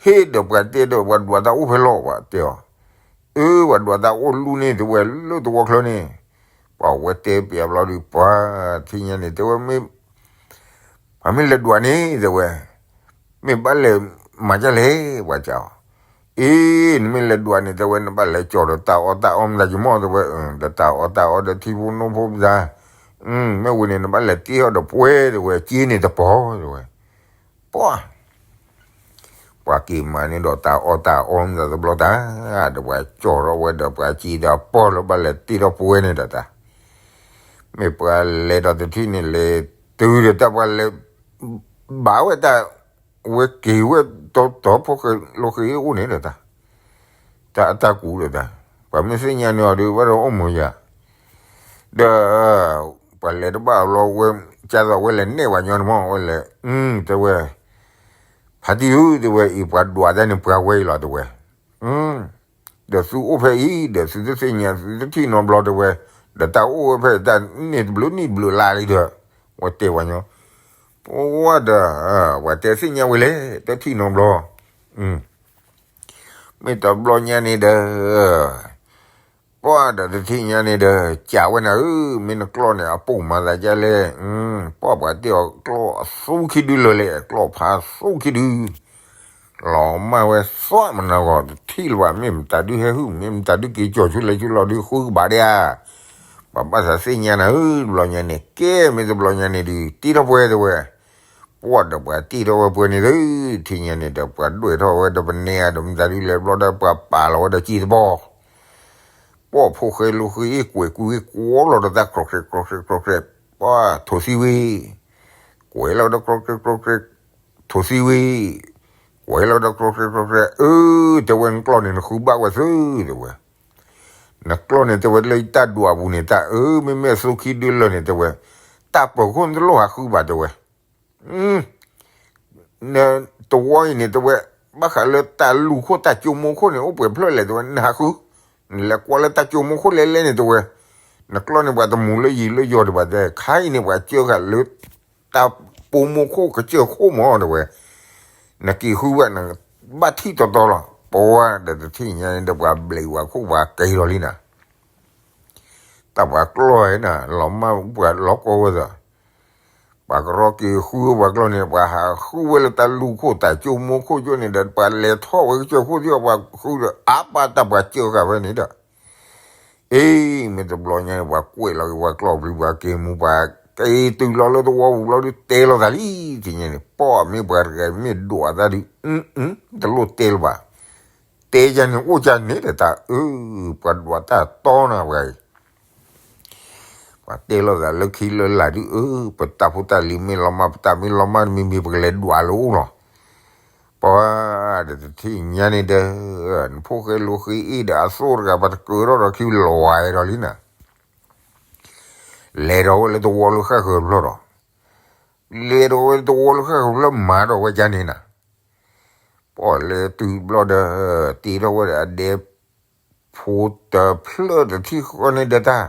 ဟ့ၣ်ဒီးပှၤတဲဒီး ပှၤဒွးတၢ်အိၣ်ဖဲလီၤ ပှၤတဲအီၤ, အၢ ပှၤဒွးတၢ်အိၣ်လူၤန့ၣ်တဲဝဲ လၢသဝီချၢန့ၣ်, ပှၤဝဲတဲပျးဘျီဒီး ပှၢ်ထံၣ်ညါန့ၣ် တဲဝဲ မ့ၢ် ပှၤမ့ၢ်လဲၤဒွးန့ၣ် တဲဝဲ, မ့ၢ်ဘၣ်လဲၤမၤဒ်လဲၣ် ပှၤတဲအီၤ, အ့ နမ့ၢ်လဲၤဒွးန့ၣ် တဲဝဲ နဘၣ်လဲၤကၠီၣ်ဒီးတၢ်အီၣ်တၢ်အီမတၤကမီၣ် တဲဝဲ, ဒီးတၢ်အီၣ်တၢ်အီဒီးထံဖိနီၢ်ဖိပသး, မ့ၢ်ဝံၤန့ၣ် နဘၣ်လဲၤတ့ထီၣ်ဒီးပှဲၤ တဲဝဲ က့န့ၣ်တပီၤ တဲဝဲ, ပှၢ် ပှၤက့ၤမၤန့ၢ်ဒီးတၢ်အီၣ်တၢ်အီမတၤတဘျီတၢ်, ဒီးပှၤကၠီၣ်ထီၣ်ဝဲဒီးပှၤက့ၤဒီးပီၢ်လၢဘၣ်လဲၤတ့ထီၣ်ပှဲၤန့ၣ်ဒီးတၢ်, မ့ၢ်ပှၤလဲၤဒီးတထံၣ်န့ၣ်လဲၤတုၤဒီးတၢ်ပှၤလဲၤ ဘၣ်ဝဲတၢ် ဝဲက့ၤဝဲတီတီဖိၣ်ဃဲလိဃ့အ့ၣ်အိၣ်န့ၣ်ဒီးတၢ်, တၢ်အတၢ်ကူးဒီးတၢ်, ပှၤမ့ၢ်သ့ၣ်ညါန့ၢ်အီၤဒီး ဘၣ်ဒီးအိၣ်မူယၤ, ဒီး ပှၤလဲၤတဘၣ်ဘျီဝဲ, ကၢ်သိးဝဲလဲၤနဲၣ်ပှၤညီန့ၣ်မ့ၢ်ဝဲလဲၣ်, တဲဝဲ, ဖါတံၢ်ဧၢ တဲဝဲ, အံၤပှၤဒွးတၢ်န့ၣ်ပှၤဝဲအံၤလီၤ တဲဝဲ, ဒီးသုအိၣ်ဖဲအံၤ ဒီးသုတသ့ၣ်ညါ သုတထံၣ်နီတဘျီ တဲဝဲ, ဒီးတၢ်အိၣ်ဝဲဖဲတၢ်န့ၣ်တဘျုးနံၣ်တဘျုးလါလံဒီး, ဝဲတဲပှၤညီ, ပှၤဒီး, ပှၤတဲသ့ၣ်ညါဝဲလဲၣ် တထံၣ်နီတဘျီ, မ့ၢ်တဘျီညါန့ၣ်ဒီး ပှၤဒီးတထံၣ်ညါန့ၣ်ဒီး, ကးဝဲနၤဧၢ, မ့ၢ်နကျီၢ်န့ၣ် အပိာ်မၤသးဒ်လဲၣ်, ပှၤပှၤတ့ၢ်အီၤကျီၢ်အသူခံဒုလၢာ်လဲၣ်, ကျီၢ်ဖးသူခံဒု, လီၤမၢ်ဝဲသီမနၤဂီၤ တထံၣ်လၢၤဘၣ်, မ့ၢ်မတၤဒုဟဲဟုၣ် မ့ၢ်မတၤဒုက့ၤကၠီၤဆူလဲၤဆူလီၤဒုဃုကဘၣ်ဒဲဧါ, ပှၤဘၣ်သးသ့ၣ်ညါနၤဧၢ တဘျီညါန့ၣ် ကဲမ့ၢ်တဘျီညါန့ၣ်ဒုး တ့ထီၣ်ပှဲၤတဲဝဲ, ပှၤဒီးပှၤတ့ထီၣ်ဝဲပှဲၤန့ၣ်သု, ထံၣ်ညါန့ၣ်ဒီးပှၤဒွဲၣ်ထီၣ်ဝဲဒီးပနဲအဒီးမတၤဒုလဲၤဘျီဒီးပှၤပာ်လီၤဝဲဒီးစံာ်တဘီ ပှၤဖိၣ်ဃဲလိဃဲအ့ၣ်ကွဲးကွံာ်ကွီလီၤဒီးတၢ်ကြီၣ်ခြဲးကြီၣ်ခြဲးကြီၣ်ခြဲး, ပှၤထိၣ်သံဝံၤ, ကွဲးလီၤဒီးကြီၣ်ခြဲးကြီၣ်ခြဲး, ထိၣ်သံဝံၤ, ကွဲးလီၤဒီးကြီၣ်ခြဲးကြီၣ်ခြဲး, အၢ, တဲဝဲနကျီၢ်န့ၣ်နဃုဘၣ်ဝဲသု, တဲဝဲ, နကျီၢ်န့ၣ်တဲဝဲလၢတၢ်ဒွးပူၤန့ၣ် တၢ်အၢ မ့မ့ၢ်အသူခံဒုလၢာ်န့ၣ်တဲဝဲ, တၢ်ပၢၤခိၣ်နတလိၣ်ဟးဃုဘၣ်တဲဝဲ နတဝီအံၤန့ၣ်တဲဝဲ, ဘၣ်ဃးလၢတၢ်လူၢ်ခိၣ်တၢ်ကၠိမိၢ်ခိၣ်န့ၣ် အိၣ်ပှဲၤဖျၢၣ်လဲၣ်တဲဝဲ, နဟးဃု, နလဲၤကွၢ်လၢတၢ်ကၠိမိၢ်ခိၣ်လဲၤလဲၣ်န့ၣ်တဲဝဲ, နကျီၢ်န့ၣ်ပှၤတမူလၢယံၤလၢယီၤဒံးဘၣ်တဲ, ခါအံၤန့ၣ်ပှၤကၢဃာ်လၢ တၢ်ပိာ်မိၢ်ခိၣ်ကစၢၢ်ခိၣ်မးတဲဝဲ, နက့ၤဃုဘၣ်နဘၣ်ထံၣ်တီတီလီၤ, ပဝဲဒီးတထံၣ်ညါန့ၣ်ဒီးပှၤဘျဲးဝဲခိၣ်ပှၤက့ၤလီၤလံနၤ တၢ်ပှၤကျီၢ်နၤ လီၤမၢ်ပှၤလီၤကီဝဲသး, ပှၤကရီက့ၤဃုပှၤကျီၢ်န့ၣ် ပှၤဟးဃုဝဲလၢတၢ်လူၢ်ခိၣ်တၢ်ကၠိမိၢ်ခိၣ်ကၠိန့ၣ်ဒီး ပှၤလဲၤထီၣ်ဝဲကစၢၢ်ခိၣ်သ့ၣ် ပှၤဃုဒီးအါပၢ်တၢ်ပှၤကၢဃာ်ဝဲန့ၣ်ဒီး, အ့ မ့ၢ်တဘျီညါန့ၣ် ပှၤကွဲးလီၤက့ၤပှၤကျီၢ်ပျံၤပှၤက့ၤမူပှၤက့ၤတုၤလီၤလၢသဝီပူၤဘျီဒုးတဲလီၤသးလံ, ထံၣ်ညါန့ၣ် ပှၤမ့ၢ်ပှၤတဂၤမ့ၢ်ဒွးတၢ်ဒုး, တလိၣ်တဲလၢၤဘၣ်, တဲယၤန့ၣ်အိၣ်ကန့ၣ်ဒီးတၢ်အၢ, ပှၤဒွးတၢ်တီနၤပှၤအံၤ ပှၤတဲလိာ်သးလၢခံလၢလာ်ဒုးအၢ, ပတၢ်ဖိတၢ်လံၤမ့ၢ်လီၤမၢ်ပတၢ်မ့ၢ်လီၤမၢ်တမံၤမံၤ ပကလဲၤဒွးလၢအအိၣ်လီၤ. ပှၤဒီးတထံၣ်ညါန့ၣ်ဒီး, နဖိၣ်ဃဲလိာ်ဃ့အ့ၣ်ဒီးအသိၣ်တဂၤ ပှၤတကၢထီၣ်ဒီးခံလီၤဝဲဒီးလံနၤ, လဲၤဒီးဝဲလၢသဝီလၢဃၣ်ဃၢၤတဖျၢၣ်ဒီး, လဲၤဒီးဝဲလၢသဝီလၢဃၣ်ဃၢၤတဖျၢၣ်မၤဒီးဝဲကန့ၣ်နၤ ပှၤလဲၤတုၤဘျီဒီး, တ့ထီၣ်ဝဲဒီးအဒဲဖိတဖျၢၣ်တထံၣ်ဃီန့ၣ်ဒီးတၢ်,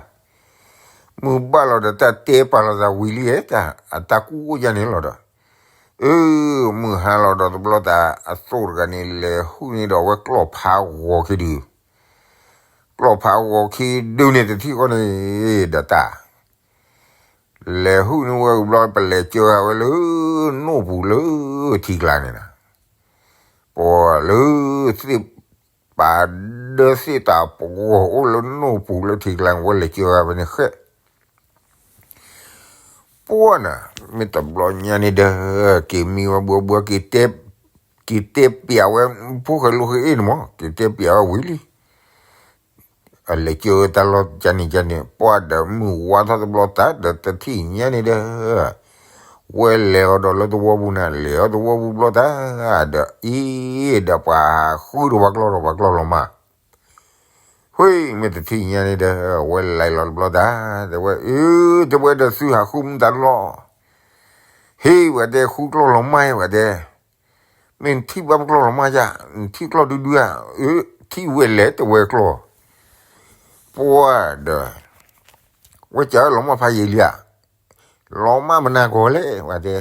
မုၢ်ဘၣ်လီၤဒီးတၢ်တဲပာ်လီၤသးဝံၤလံဧါ, တၢ်အတၢ်ကူၣ်အိၣ်ယၤန့ၣ်လီၤဒီး, အၢ, မုၢ်ဟါလီၤဒီးတဘျီတၢ်အသိၣ်တဂၤန့ၣ် လဲၤဟုၣ်န့ၢ်ဒီးဝဲကျီၢ်ဖးဂီၤခံဒု, ကျီၢ်ဖးဂီၤခံဒုန့ၣ်တထံၣ်ဃီန့ၣ်ဒီးတၢ် လဲၤဟုၣ်န့ၢ်ဝဲဘျီ ပလဲၤကၢဃာ်ဝဲလၢနိၣ်ပူၤလၢထံကျါန့ၣ်နၤ, ပှၤလၢ သ့ၣ်ပာ်ဒၢသ့ၣ်တၢ်ပဂီၤအိၣ်လၢနိၣ်ပူၤလၢထံကျါန့ၣ် ဝဲလဲၤကၢဃာ်ဝဲန့ၣ်ဃဲ, ပှၤနၤ, မ့ၢ်တဘျီညါန့ၣ်ဒီး, က့ၤမံဝဲဘှီဘှီ, က့ၤတဲပျးဝဲ, ဖိၣ်ဃဲလိာ်ဃ့အ့ၣ်န့ၣ်မး က့ၤတဲပျးဝဲဝံၤလံ အလဲၤကၢတၢ်လီၢ်ကန့ၣ်ကန့ၣ် ပှၤဒီးမုၢ်ဝါထီၣ်တဘျီတၢ်ဒီးတထံၣ်ညါန့ၣ်ဒီး, ဝဲလဲၤအီၤဒီးလၢသဝီပူၤန့ၣ် လဲၤအီၤသဝီပူၤဘျီတၢ်ဒီးအံၤ, ဒီးပှၤဃုဒီးပှၤကျီၢ်ဒီးပှၤကျီၢ်လီၤမၢ်, ဃ့မ့ၢ်တထံၣ်ညါန့ၣ်ဒီး, ဝဲလဲၤလီၤတဘျီတၢ်, တဲဝဲ, အၢ, တဲဝဲဒီးသုဟးဃုမတၤလီၢ်, ဟ့ၣ်ဝဲတဲဃုကျီၢ်လီၤမၢ်ဝဲတဲ မ့ၢ်နထံၣ်ဘၣ်ပကျီၢ်လီၤမၢ်ယါ, နထံၣ်ကျီၢ်ဒုဒုဧါ, အၢ, ထံၣ်ဝဲလဲၣ်တဲဝဲကျီၢ်, ပှၤဒီး, ဝဲကလီၤမၢ်ဖးယံာ်လံဧါ, လီၤမၢ်မနၤကီၤလဲၣ်ဝဲတဲ,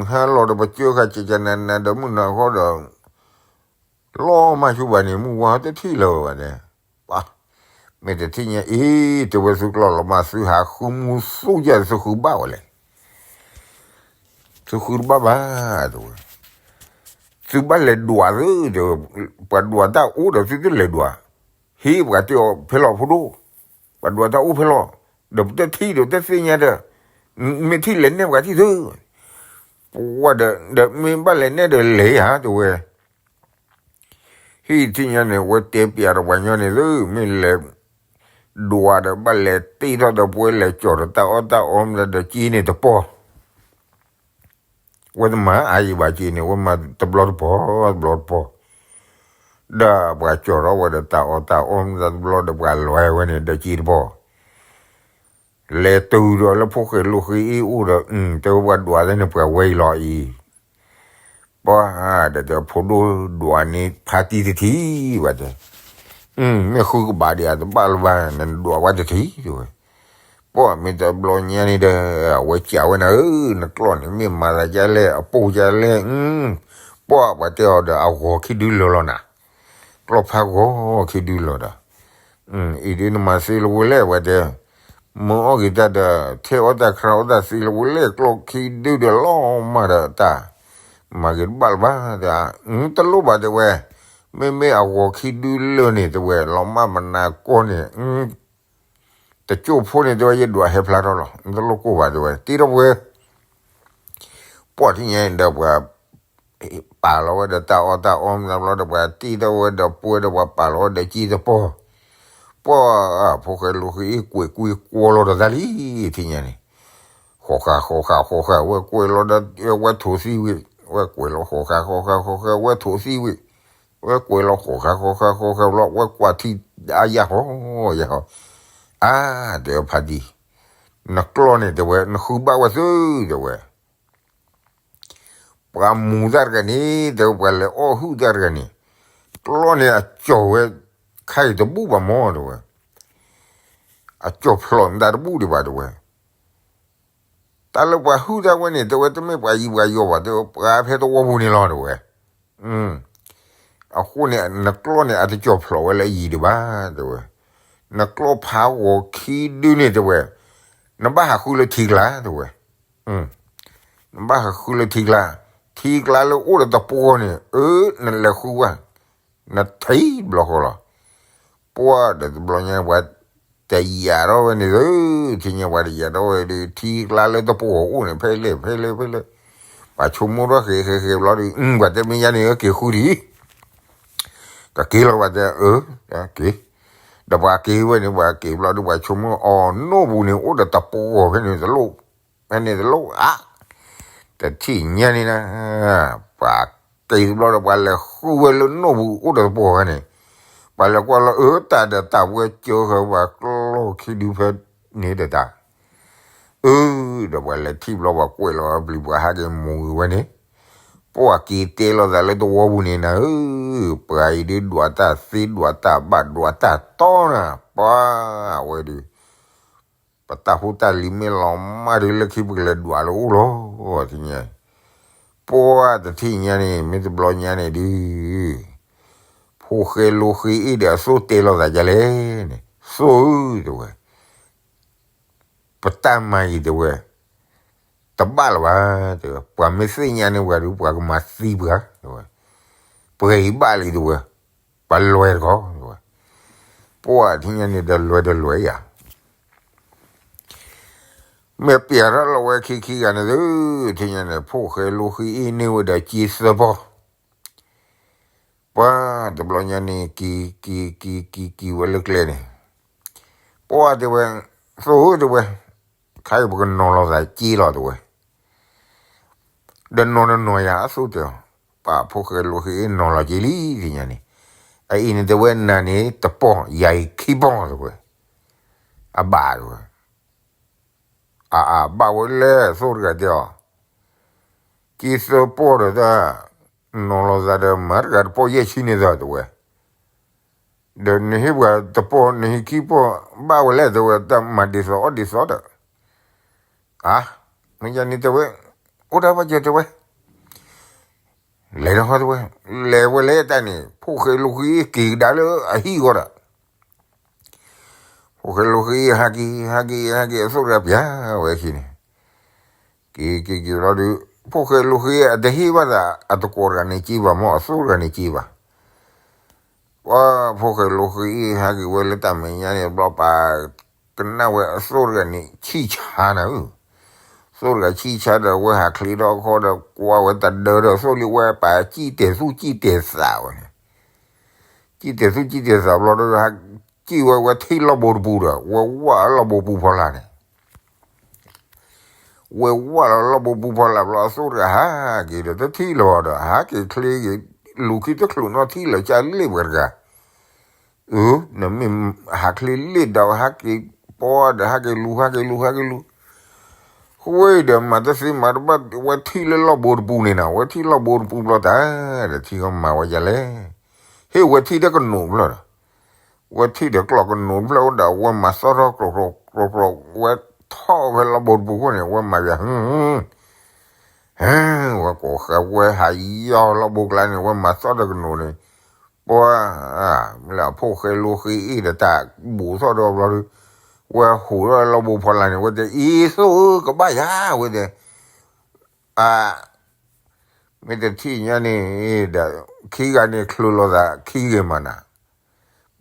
ဟဲလီၤဒီးပကၢဃာ်ကကနၤနၤဒီးမုၢ်နၤဃီဒီး, လီၤမၢ်ဆူဘၣ်န့ၣ် မုၢ်ဝါတထံၣ်လၢၤဝဲတဲ, ပှၤ, မ့ၢ်တထံၣ်ညါအံၤ, တဲဝဲသုကျီၢ်လီၤမၢ် သုဟးဃုမူသူယါ သုဃုဘၣ်ဝဲလဲၣ် သုဃုတဘၣ်ဘၣ်, တဲဝဲ, သုဘၣ်လဲၤဒွးသု, ပှၤဒွးတၢ်အိၣ်ဒီးသုတလဲၤဒွး, ဟ့ၣ်ပှၤတဲအီၤဖဲလီၤဖိဒိၣ်, ပှၤဒွးတၢ်အိၣ်ဖဲလီၤ, ဒီးပတထံၣ်ဒီးတသ့ၣ်ညါဒီး, မ့ၢ်ထံၣ်လဲၤနဲၣ်ပှၤထံၣ်သု, ပှၤဒီး, ဒီးမ့ၢ်ဘၣ်လဲၤနဲၣ်ဒီးလဲၤဧါ တဲဝဲ ဟံၣ်ထံၣ်ညါန့ၣ် ဝဲတဲပျးဒီးပှၤညီန့ၣ်သု, မ့ၢ်လဲၤဒွးဒီးဘၣ်လဲၤတ့ထီၣ်ဒီးပှဲၤလဲၤကၠီၣ်ဒီးတၢ်အီၣ်တၢ်အီမတၤဒီးက့န့ၣ်တပီၢ်, ဝဲတမၤအါယံာ်ဘၣ်က့န့ၣ် ဝဲမၤတဘျီတပီၢ်, တဘျီတပီၢ်, ဒီးပှၤကၠီၣ်ထီၣ်ဝဲဒီးတၢ်အီၣ်တၢ်အီမတၤတဘျီဒီးပှၤလဲၤဝဲန့ၣ်ဒီးက့တပီၢ် လဲၤတုၤဒီးလၢဖိၣ်ဃဲလိာ်ဃ့အ့ၣ်အိၣ်ဒီး တဲဝဲပှၤဒွးသ့န့ၣ် ပှၤဝဲအံၤလီၤအံၤ, ပှၤဒီးတဲဖိဒိၣ်ဒွးန့ၢ်ဖါတံၢ်တထံၣ် ဘၣ်တဲ, မ့ၢ်ဃုကဘၣ်ဒံးဧါ တဘၣ်လၢၤဘၣ် နဒွးဝဲတထံၣ် တဲဝဲ, ပှၤမ့ၢ်တဘျီညါန့ၣ်ဒီး အဝဲစံးဝဲနၤဧၢ, နကျီၢ်န့ၣ် မ့ၢ်မၤသးဒ်လဲၣ် အပိၢ်ဒ်လဲၣ်, ပှၤပှၤတဲအီၤဒီး အဂီၤခံဒုလၢာ်လီၤနၤ, ကျီၢ်ဖးဂီၤခံဒုလၢာ်ဒီး အံၤဒ်နမၤသ့လၢၤဝဲလဲၣ် ပှၤတဲ, မၢအီၣ်က့ၤတၢ်ဒီး ထဲအီၣ်တၢ်ခရၣ်အီၣ်တၢ်သ့လၢၤဝဲလဲၣ် ကျီၢ်ခံဒုဒီးလီၤမၢ်ဒီးတၢ်, မၤက့ၤတဘၣ်လၢၤဘၣ်တဲ, တလိၣ်ဘၣ်တဲဝဲ, မ့မ့ၢ်အဂီၤခံဒုလၢာ်န့ၣ်တဲဝဲ လီၤမၢ်မနၤကီၢ်န့ၣ်, တကၠိၢ်ဖိန့ၣ်တဲဝဲ ယဒွးဟဲဖျါထီၣ်လီၤ တလိၣ်ကိၢ်ဘၣ်တဲဝဲ တ့ထီၣ်ပှဲၤ ပှၤထံၣ်ညါန့ၣ်ဒီးပှၤ ပာ်လီၤဝဲဒီးတၢ်အီၣ်တၢ်အီမနုၤဘျီဒီး ပှၤတ့ထီၣ်ဝဲဒီးပှဲၤဒီးပှၤပာ်လီၤဝဲဒီးက့တပီၢ်, ပှၤ ဖိၣ်ဃဲလိာ်ဃ့အ့ၣ်ကွဲးကွံာ်ကွီလီၤဒီးတၢ်လံ, ထံၣ်ညါန့ၣ်, ဃီၤဃာ်ဃီၤဃာ်ဃီၤဃာ် ဝဲကွဲးလီၤဒီး ဝဲထိးသံဝံၤ, ဝဲကွဲးလီၤဃီၤဃာ်ဃီၤဃာ်ဃီၤဃာ် ဝဲထိးသံဝံၤ, ဝဲကွဲးလီၤဃီၤဃာ်ဃီၤဃာ်ဃီၤဃာ် ဝဲကွၢ်ထံအါယၢ်ဃီယၢ်ဃီ, အါ တဲဝဲဖါတံၢ်, နကျီၢ်န့ၣ်တဲဝဲ နဃုဘၣ်ဝဲသုတဲဝဲ ပှၤမူၤတၢ်တဂၤန့ၣ် တဲဝဲပှၤလဲၤအီၣ်ဟုၣ်တၢ်တဂၤန့ၣ်, ကျီၢ်န့ၣ်အကၠီၤဝဲ ခါအံၤတဘူၣ်ဘၣ်မၢ်တဲဝဲ, အကၠီၤဖျိးနတၢ်တဘူၣ်ဒံးဘၣ်တဲဝဲ, တၢ်လၢပှၤဟုၣ်တၢ်ဝဲန့ၣ် တဲဝဲတမ့ၢ်ပှၤယံၤပှၤယီၤဘၣ် တဲဝဲပှၤဖဲသဝီပူၤန့ၣ်လီၤတဲဝဲ, အဃိန့ၣ် နကျီၢ်န့ၣ် အတကၠီၤဖျိးဝဲလၢအယံၤဒံးဘၣ်တဲဝဲ, နကျီၢ်ဖးဂီၤခံဒုန့ၣ်တဲဝဲ, နဘၣ်ဟးဃုလၢထံကျါတဲဝဲ နဘၣ်ဟးဃုလၢထံကျါ, ထံကျါလၢအိၣ်ဒီးတပှီၤန့ၣ် အၢ နလဲၤဃုဝဲ, နထံၣ်တဘျီဃီလီၤ. ပှၤဒီးတဘျီညါပှၤတယာ်ထီၣ်ဝဲန့ၣ်သု, ထံၣ်ညါပှၤတယာ်ထီၣ်ဝဲဒီး ထံကျါလၢတပှီၤအိၣ်န့ၣ် ဖဲလဲၣ်ဖဲလဲၣ်ဖဲလဲၣ်, ပှၤဆိကမိၣ်ထီၣ်ဃဲးဃဲးဃဲးဘျီဒီး ပှၤတဲမ့ၢ်ယါန့ၣ် က့ၤဃုဒံး ကက့ၤလီၤဘၣ်တဲအၢ, က့ၤ, ဒီးပှၤက့ၤဝဲန့ၣ် ပှၤက့ၤဘျီဒီး ပှၤဆိကမိၣ်အီၤ နိၣ်ပူၤန့ၣ် အိၣ်ဒီးတပှီၤဖဲန့ၣ်တလိၣ်, ဖဲန့ၣ်တလိၣ်အါ, တထံၣ်ညါန့ၣ်နၤ, ပှၤက့ၤတဘျီဒီး ပှၤလဲၤဃုဝဲလၢနိၣ်ပူၤအိၣ်ဒီးတပှီၤဖဲန့ၣ်, ပှၤလဲၤကွၢ်လီၤအၢ တၢ်ဒီးတၢ်ဝဲကၢဃာ်ပှၤကျီၢ်ခံဒုဖဲန့ၣ် ဒီးတၢ် အၢ, ဒီးပှၤလဲၤထံၣ်ဘျီ ပှၤကွဲးလီၤအပျံၤ ပှၤဟးက့ၤမူၤဂ့ၤဝဲန့ၣ်, ပှၤက့ၤတဲလိာ်သးလၢသဝီပူၤန့ၣ်နၤဧၢ, ပှၤအံၤဒုးဒွးတၢ်သ့ဒွးတၢ်ဘၣ်ဒွးတၢ်တီနၤ, ပှၤဝဲဒုး ပတၢ်ဖိတၢ်လံၤမ့ၢ်လီၤမၢ်ဒုး လၢခံပကလဲၤဒွးလၢအိၣ်လီၤ, ထံၣ်ညါ, ပှၤတထံၣ်ညါန့ၣ် မ့ၢ်တဘျီညါန့ၣ်ဒုး ဖိၣ်ဃဲလိာ်ဃ့အ့ၣ်ဒီးအသိၣ်တဲလိာ်သးဒ်လဲၣ်န့ၣ်, သိၣ်ဧၢ တဲဝဲ ပတၢ်မၤအံၤတဲဝဲ, တဘၣ်လၢၤဘၣ်, တဲဝဲ ပှၤမ့ၢ်သ့ၣ်ညါန့ၢ်ပှၤဒီး ပှၤကမၤသံပှၤ, တဲဝဲ, ပှၤအံၤဘၣ်လံ တဲဝဲ, ပှၤလွဲတခီ, တဲဝဲ, ပှၤထံၣ်ညါန့ၣ်ဒီးလွဲဒီးလွဲယၤ, မ့ၢ်ပျဲထီၣ်လီၤဝဲခံခံဂၤန့ၣ်သု, ထံၣ်ညါန့ၣ် ဖိၣ်ဃဲလိာ်ဃ့အ့ၣ်န့ၢ်ဝဲဒီးက့သၢပီၢ် ပှၤတဘျီညါန့ၣ် က့ၤ က့ၤ က့ၤ က့ၤ က့ၤဝဲလၢကျဲန့ၣ်, ပှၤတဲဝဲ, သိၣ်ဧၢ တဲဝဲ, ခါအံၤပကနီၤလီၤသးက့လီၤ တဲဝဲ, ဒီးနီၤတနီၤယၤအသိၣ်တဲအီၤ, ပှၤဖိၣ်ဃဲလိာ်ဃ့အ့ၣ်နီၤလီၤက့လံ သ့ၣ်ညါန့ၣ်, အအံၤန့ၣ်တဲဝဲနၤန့ၣ်တပီၢ် ယၤအံၤခံပီၢ် တဲဝဲ, အဘၣ် တဲဝဲ, အအဘၣ်ဝဲလဲၣ် သိၣ်တဂၤတဲအီၤ, က့သၢပီၢ်ဒီးတၢ်, နီၤလီၤသးဒီးမၤတဂၤတပီၢ်ယဲၢ်ဆံန့ၣ်သၢ တဲဝဲ, ဒီးနဟ့ၣ်ပှၤတပီၢ် နဟ့ၣ်ခံပီၢ် ဘၣ်ဝဲလဲၣ် တဲဝဲ တၢ်မၤဒ်သိးအီၣ်ဒ်သိးဒီး, အါ, မ့ၢ်ယၤန့ၣ်တဲဝဲ, အိၣ်တၢ်ဘၣ်ကဲတဲဝဲ လဲၤဒီးဟီတဲဝဲ, လဲၤဝဲလဲၤတၢ်န့ၣ် ဖိၣ်ဃဲလိာ်ဃ့က့ၤကဒါလၢအဟံၣ်ဂီၢ်ဒီး, ဖိၣ်ဃဲလိာ်ဃ့ဟးက့ၤ ဟးက့ၤ ဟးက့ၤ အသိၣ်တဂၤပျဲဝဲခံန့ၣ်, က့ၤ က့ၤ က့ၤလီၤဒီး, ဖိၣ်ဃဲလိာ်ဃ့အတဟ့ၣ်ဘၣ်သး အတကိးတဂၤန့ၣ်က့ဘၣ်မၢ် အသိၣ်တဂၤန့ၣ်က့ဘၣ် ပှၤဖိၣ်ဃဲလိာ်ဃ့အ့ၣ်ဟးက့ၤဝဲလၢတၢ်မဲာ်ညါန့ၣ် ဘျီပှၤကနၣ်ဝဲအသိၣ်တဂၤန့ၣ်ဆံၣ်ဆါနၤဧၢ, သိၣ်တဂၤဆံၣ်ဆါဒီးဝဲဟးချ့ထီၣ်ခီဒီးကွၢ်ဝဲတၢ်ဒၢဒီးသိၣ်လံဝဲပာ်စံၣ်တဲာ်သူၣ်စံၣ်တဲာ်သးဝဲန့ၣ်, စံၣ်တဲာ်သူၣ်စံၣ်တဲာ်သးဘျီဒီးဟးစံၣ်ဝဲဝဲထံၣ်လီၢ်ဘိတပူၤဒီး ဝဲဝၢ်လီၢ်ဘိပူၤဖီလာ်န့ၣ် ဝဲဝၢ်လီၤလီၢ်ဘိပူၤဖီလာ်ဘျီ အသိၣ်တဂၤဟးက့ၤဒီးတထံၣ်လၢၤဒီး ဟးက့ၤချ့က့ၤ လူၤခံတချုးနီၢ်ထံၣ်လၢၤကၢ်လ့ၣ်ပှၤတဂၤ, အၢ နမ့ၢ်ဟးချ့လ့ၣ်ဒီးဟးက့ၤ ပှၤဒီးဟးက့ၤလူၤ ဟးက့ၤလူၤ ဟးက့ၤလူၤ, ဃိဒီးမၤတသ့မၤတဘၣ် ဝဲထံၣ်လၢလီၢ်ဘိတပူၤန့ၣ်နီၤ, ဝဲထံၣ်လီၢ်ဘိတပူၤဘျီတၢ် ဒီးထံၣ်ကမၤဝဲဒ်လဲၣ်, ဟ့ၣ်ဝဲထံၣ်ဒီးကနိးဖျၢၣ်ဒီး ဝဲထံၣ်ဒီးကျီၢ်ကနိးဖျၢၣ်ဒီး ဝဲမၤသီၣ်ထီၣ်ကျိးကျိးကျိးကျိး ဝဲထီၣ်ဖဲလီၢ်ဘိတပူၤဃိန့ၣ် ဝဲမၤယၤ ဟဲ ဝဲကိးဃာ်ဝဲဟးယီၢ်လီၢ်ဘိကျါန့ၣ် ဝဲမၤသီၣ်ဒီးကနိးန့ၣ်, ပှၤ လၢအဖိၣ်ဃဲလိဃ့အ့ၣ်ဒီးတၢ်ဘူးသီၣ်ဒီးဘျီဒီး ဝဲဟူးထီၣ်လီၢ်ဘိဖီလာ်န့ၣ် ဝဲတဲ အံၤသိၣ်ဧၢ ကဘၣ်ယၤ ဝဲတဲ, အ မ့ၢ်တထံၣ်ညါန့ၣ်ဒီး ခံဂၤန့ၣ်ချုးလိာ်သးခံဂ့ၤမးနၤ,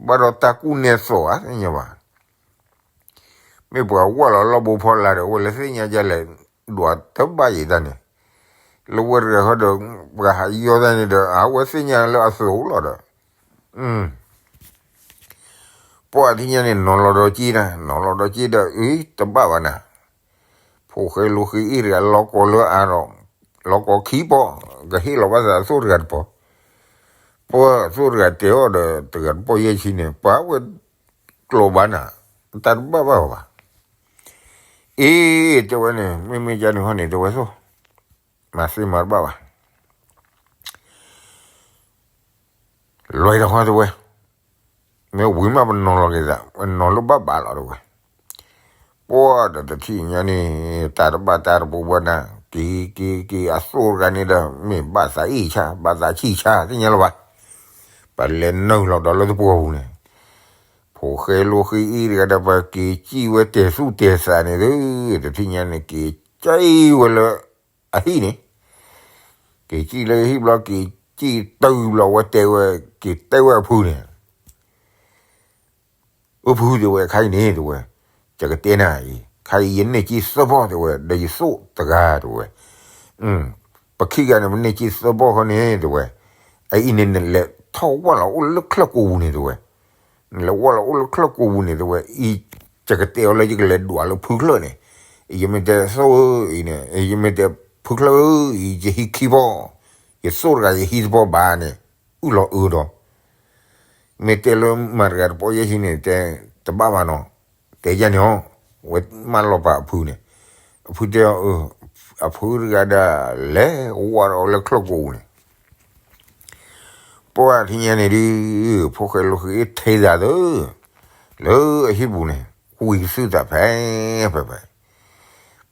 ဘၣ်ဒီးတၢ်ကူၣ်နဲသိးဧါ သ့ၣ်ညါဘၣ် မ့ၢ်ပှၤဝၢ်လီၤလီၢ်ဘိဖီလာ်ဒီး အဝဲလဲၤသ့ၣ်ညါဒ်လဲၣ်, ဒွးတဘၣ်ယံၤတၢ်န့ၣ်, လၢဝဲတဂၤဃီဒီး ပှၤဟးယီၢ်တၢ်န့ၣ်ဒီး အဝဲသ့ၣ်ညါလၢအသိးလီၤဒီး, ပှၤထံၣ်ညါန့ၣ် နီၤလီၤဒီးက့တၢ် နီၤလီၤဒီးက့ဒီး အ့ တဘၣ်ဘၣ်နၤ, ဖိၣ်ဃဲလိဃ့အ့ၣ်တဂၤ လီၤကီၤလၢအါဒီး လီၤကီၤခံပီၢ်, ကဟ့ၣ်လီၤဘၣ်သးအသိၣ်တဂၤတပီၢ်, ပှၤအသိၣ်တဂၤတဲအီၤဒီး တဂၤတပီၢ်ယဲၢ်ဆံန့ၣ် ပှၤဝဲကျိးဘၣ်နၤ, တၢ်တဘၣ်ဘၣ်ဘၣ်, အ့ တဲဝဲန့ၣ် မ့မ့ၢ်ကန့ၣ်ဟီန့ၣ် တဲဝဲသိၣ်, မၤသ့မၤတဘၣ်ဘၣ် လွဲၢ်တဟီတဲဝဲ, မ့ၢ်ဝံၤမးပနီၤလီၤက့ၤသး ပနီၤလၢဘၣ်ဘၣ်လီၤတဲဝဲ, ပှၤဒီးတထံၣ်ညါန့ၣ် တၢ်တဘၣ်တၢ်တပူၤဘၣ်နၤ, က့ၤက့ၤက့ၤအသိၣ်တဂၤန့ၣ်ဒီး မ့ၢ်ဘၣ်သးအ့ၣ်ဆါ ဘၣ်သးဆံၣ်ဆါ သ့ၣ်ညါလၢၤဘၣ်, ပလဲၤနုာ်လီၤဒီးလၢသပှၢ်ပူၤန့ၣ်, ဖိၣ်ဃဲလိဃ့အ့ၣ်တဂၤဒီး ပက့ၤစံၣ်ဝဲတဲာ်သူၣ်တဲာ်သးန့ၣ်ဒီး တထံၣ်ညါန့ၣ် က့ၤစံၣ်ဝဲလၢ အဟံၣ်န့ၣ်, က့ၤစံၣ်လၢဟံၣ်ဘျီ က့ၤစံၣ်တုၤဘျီ ဝဲတဲဝဲ, က့ၤတဲဝဲအဖုန့ၣ်, အိၣ်ဖုတဲဝဲ ခါအံၤန့ၣ် တဲဝဲ, ယကတဲနၤအံၤ ခါအံၤယန့ၢ်က့သၢပီၢ်တဲဝဲ ဒီးယသိၣ်တဂၤတဲဝဲ, ပခံဂၤန့ၣ် ပန့ၢ်က့သၢပီၢ်ဃီန့ၣ်တဲဝဲ, အအံၤန့ၣ် နလဲၤထီၣ်ဝၢ်လီၤအိၣ်လၢချၢၣ်ကိးပူၤန့ၣ်တဲဝဲ နလဲၤဝၢ်လီၤအိၣ်လၢချၢၣ်ကိးပူၤန့ၣ်တဲဝဲ, အံၤ ယကတဲအီၤလၢယကလဲၤဒွးလၢဖုချၢၣ်န့ၣ်, ယမ့ၢ်တဲသိၣ်ဧၢအံၤန့ၣ် ယမ့ၢ်တဲ ဖုချၢၣ်ဧၢအံၤ ယဟံးခံပီၢ်, ယသိၣ်တဂၤယဟံးတပီၢ်ဘၣ်န့ၣ်, အုၣ်လီၤအၢဒီး မ့ၢ်တဲလၢမၤတဂၤတပီၢ်ယဲၢ်ဆံန့ၣ် တဲတဘၣ်ဘၣ်နီၤ, တဲယဲန့ၣ်အီၤ, ဝဲမၢလီၤပာ်အဖုန့ၣ်, အဖုတဲအီၤ, အဖုတဂၤဒီး လဲၤဝၢ်ဒီးအီၤလၢချၢၣ်ကိးပူၤန့ၣ်, ပှၤထံၣ်ညါန့ၣ်ဒုး, ဖိၣ်ဃဲလိဃ့အ့ၣ်ထဲသးသၢ, လၢအဟံၣ်ပူၤန့ၣ်, ဝံၤကသုၣ်သးဖဲ, ဖဲဖဲ,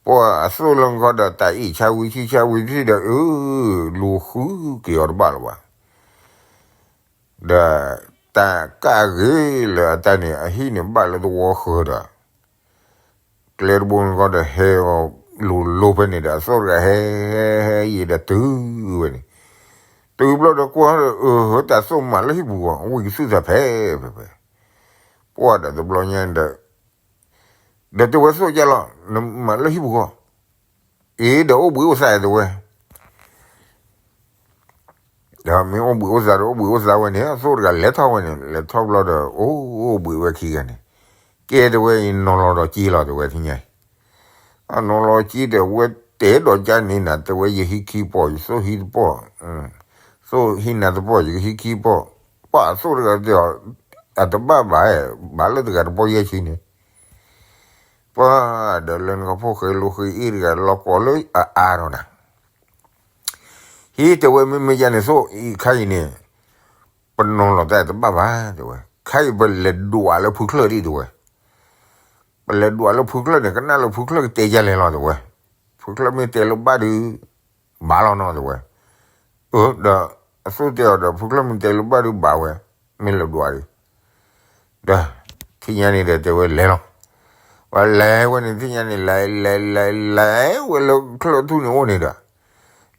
ပှၤအသိၣ်လၢခီဒီး တၢ်အ့ၣ်ဆါဝံၤဆံၣ်ဆါဝံၤထံၣ်ဒီး အၢ, လူၤဃုက့ၤအီၤတဘၣ်လၢၤဘၣ် ဒီးတၢ်ကၣ်ဂ့ၤလၢအတၢ်န့ၣ် အဟံၣ်န့ၣ်ဘၣ်လၢသဝီဃၢၤဒီး ကျဲတဘိန့ၣ်ဃီဒီးဟဲအီၤလိၤလိၤဖဲန့ၣ်ဒီး အသိၣ်တဂၤဟဲ ဟဲဟဲယံၤဒီးတုၤဝဲန့ၣ်, တုၤဘျီဒီးကွၢ်ဒီး အၢ တၢ်သိၣ်မးလၢဟံၣ်ပူၤဂီၢ် ဝံၤကသုၣ်သးဖဲ ဖဲဖဲ, ပှၤဒီးတဘျီညါဒီး ဒီးတဲဝဲသိၣ်ကလီၤ နမၤလၢဟံၣ်ပူၤဂီၢ်, အ့ဒီးအိၣ်ဘှံးအိၣ်သါတဲဝဲ ဒီးမ့ၢ်အိၣ်ဘှံးအိၣ်သါဒီး အိၣ်ဘှံးအိၣ်သါဝဲန့ၣ် အသိၣ်တဂၤလဲၤထီၣ်ဝဲန့ၣ် လဲၤထီၣ်ဘျီဒီး အိၣ်ဘှံးဝဲခံဂၤန့ၣ်, ကဲတဲဝဲအံၤ နီၤလီၤဒီးက့လီၤတဲဝဲထံၣ်ညါအံၤ, အနီၤလီၤက့ဒီး ဝဲတဲဒီးကန့ၣ်နၤ တဲဝဲ ယဟံးခံပီၢ် ယသိၣ်ဟံးတပီၢ်, သိၣ်ဟံးနၤတပီၢ် ယကဟံးခံပီၢ်, ပှၤအသိၣ်တဂၤတဲအီၤ, အတဘၣ်ဘၣ်, ဘၣ်လၢတဂၤတပီၢ်ယဲၢ်ဆံန့ၣ် ပှၤဒီးလၢနကဖိၣ်ဃဲလိဃ့အ့ၣ်တဂၤ လီၤကီၤလၢအအါဒီးနၤ, ဟံးတဲဝဲ မ့မ့ၢ်ယၤန့ၣ်သိၣ်အံၤခါအံၤန့ၣ်, ပနီၤလီၤတၢ်တဘၣ်ဘၣ်တဲဝဲ, ခါအံၤပလဲၤဒွးလၢဖုချၢၣ်ဒံးတဲဝဲ, ပလဲၤဒွးလၢဖုချၢၣ်န့ၣ် ကနၣ်လၢဖုချၢၣ်ကတဲယၤလဲၣ်လီၤတဲဝဲ, ဖုချၢၣ်မ့ၢ်တဲလၢဘၣ်ဒုး ဘၣ်လီၤနီၤတဲဝဲ, အၢ ဒီးအသိၣ်တဲအီၤဒီး ဖုချၢၣ်မ့ၢ်တဲလၢဘၣ်ဒုးဘၣ်ဝဲ, မ့ၢ်လဲၤဒွးဒံး ဒီး ထံၣ်ညါန့ၣ်ဒီးတဲဝဲလဲၤလီၤ, ပှၤလဲၤဝဲန့ၣ် ထံၣ်ညါန့ၣ် လဲၤလဲၤလဲၤလဲၤဝဲလၢ ချၢၣ်ထူၣ်န့ၣ်အိၣ်န့ၣ်ဒီး,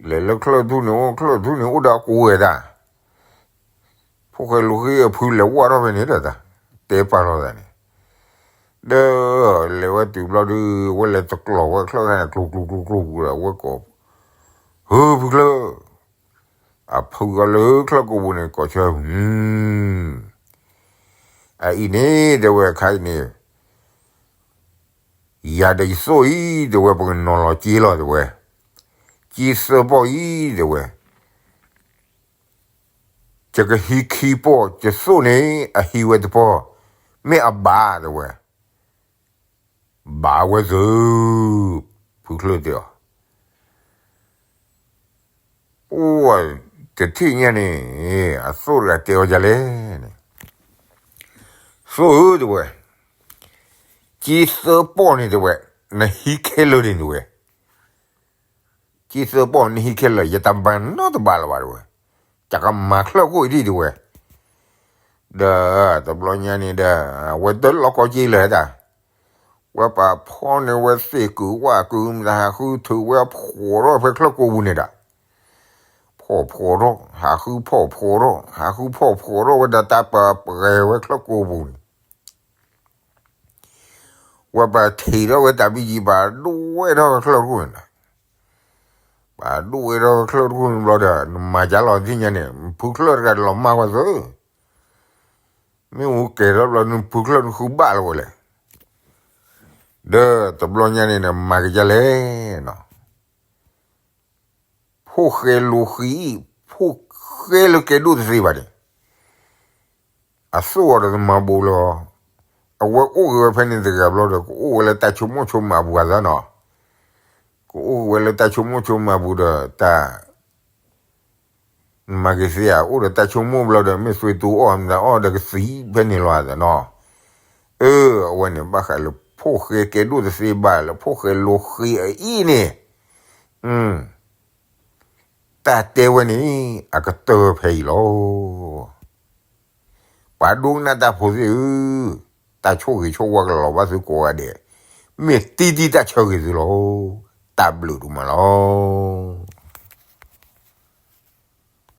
လဲၤလၢချၢၣ်ထူၣ်န့ၣ်အိၣ် ချၢၣ်ထူၣ်န့ၣ်အိၣ်ဒီးကိးဝဲဒၣ်, ဖိၣ်ဃဲလိဃ့အဖုလဲၤဝၢ်ထီၣ်ဖဲန့ၣ်ဒီးတၢ်, တဲပာ်လီၤသးန့ၣ်, ဒီး လဲၤဝဲတုၤဘျီဒုး ဝဲလဲၤတကျီၤဝဲချၢၣ်ခါန့ၣ် ကျိၤကျိၤကျိၤကျိၤပူၤဒီး ဝဲကိး ဟၢ ဖုချၢၣ်, အဖုကီၤလၢချၢၣ်ကိးပူၤန့ၣ် ကိးဆၢ, အအံၤန့ၣ် တဲဝဲ ခါအံၤန့ၣ်, ယၤဒီးယသိၣ်အံၤ တဲဝဲ ပကနီၤလီၤက့လီၤ တဲဝဲ, က့သၢပီၢ်အံၤ တဲဝဲ, ယကဟံးခံပီၢ်, ယသိၣ်န့ၣ် အဟံးဝဲတပီၢ်, မ့ၢ်အဘၣ် တဲဝဲ, ဘၣ်ဝဲသု, ဖုချၢၣ်တဲအီၤ, အိၣ်တထံၣ်ညါန့ၣ်, အသိၣ်တဂၤတဲအီၤဒ်လဲၣ်န့ၣ်, သိၣ်ဧၢ တဲဝဲ, ကၠံသၢပီၣ်န့ၣ်တဲဝဲ, နဟံးခဲလၢာ်န့ၣ်တဲဝဲ, ကၠံသၢပီၣ်နဟံးခဲလၢာ် ယတၢ်မၤနီတဘၣ်လၢၤဘၣ်တဲဝဲ, တၢ်ကမၤချၢၣ်ခိၣ်အံၤဒ်တဲဝဲ, ဒီးတဘျီညါန့ၣ်ဒီး အဝဲတလီၤကီက့ၤလၢၤဒၣ်, ဝဲပာ်ဖီန့ၢ်ဝဲသ့ၣ်ကုာ်ဝၣ်ကုာ် မတၤဟးဃုထုးဝဲဖှီၣ်ထီၣ်ဖဲချၢၣ်ကိးပူၤန့ၣ်ဒၣ်, ဖှီၣ်ဖှီၣ်ထီၣ် ဟးဃုဖှီၣ်ဖှီၣ်ထီၣ် ဟးဃုဖှီၣ်ဖှီၣ်ထီၣ်ဝဲဒီးတၢ်ပာ်ပှဲၤဝဲချၢၣ်ကိးပူၤန့ၣ် ဝဲပာ်ထံးထီၣ်ဝဲတၢ်ဘံၣ်ယံၤ ပာ်ဒိၣ်ဝဲထီၣ်ဝဲချၢၣ်တခိၣ်န့ၣ်, ပာ်ဒိၣ်ဝဲထီၣ်ဝဲချၢၣ်တခိၣ်န့ၣ်ဘျီဒီး နမၤကၢ်လီၤသ့ၣ်ညါန့ၣ် ဖုချၢၣ်တဂၤလီၤမၢ်ဝဲသု, မ့ၣ်အူကဲၤထီၣ်ဘျီ နဖုချၢၣ်နဃုဘၣ်လီၤဝဲလဲၣ်, ဒီးတဘျီညါန့ၣ် နမၤက့ၤဒ်လဲၣ်နီၤ ဖိၣ်ဃဲလိဃံ, ဖိၣ်ဃဲလၢကဲဒိၣ်တသ့ဘၣ်န့ၣ်, အသိၣ်အီၤဒီးသမၤဘိးလီၤ, အဝဲအိၣ်ဂ့ၤဝဲဖဲန့ၣ်တဂၤဘျီဒီး ကအိၣ်ဝဲလၢတၢ်ဆိကမိၣ်ဆိကမးပူၤအသးနီၤ, ကအိၣ်ဝဲလၢတၢ်ဆိကမိၣ်ဆိကမးပူၤဒီး တၢ် နမၤက့ၤသ့ဧါ, အိၣ်ဒီးတၢ်ဆိကမိၣ်ဘျီဒီး မ့ၢ်သွံၣ်တူအီၣ်မတၤအီၣ်ဒီးကသံဖဲန့ၣ်လီၤသးနီၤ, အၢ အဝဲန့ၣ် ဘၣ်ဃးလၢဖိၣ်ဃဲကဲဒိၣ်တသ့ဘၣ်လၢ ဖိၣ်ဃဲလိဃံအအံၤန့ၣ်, တၢ်တဲဝဲန့ၣ် အကတၢၢ်ဖဲအံၤလီၤ. ပှၤဒိကနၣ်တၢ်ဖိသ့ၣ်ဧၢ, တၢ်ဆိၣ်ဂ့ၤဆိၣ်ဝါကလီၤဘၣ်သုကိးဂၤဒဲး, မ့ၢ်တံၢ်တံၢ်တၢ်ဆၢဂ့ၤသုလီၤ. တၢ်ဘျုးဒိၣ်မးလီၤ.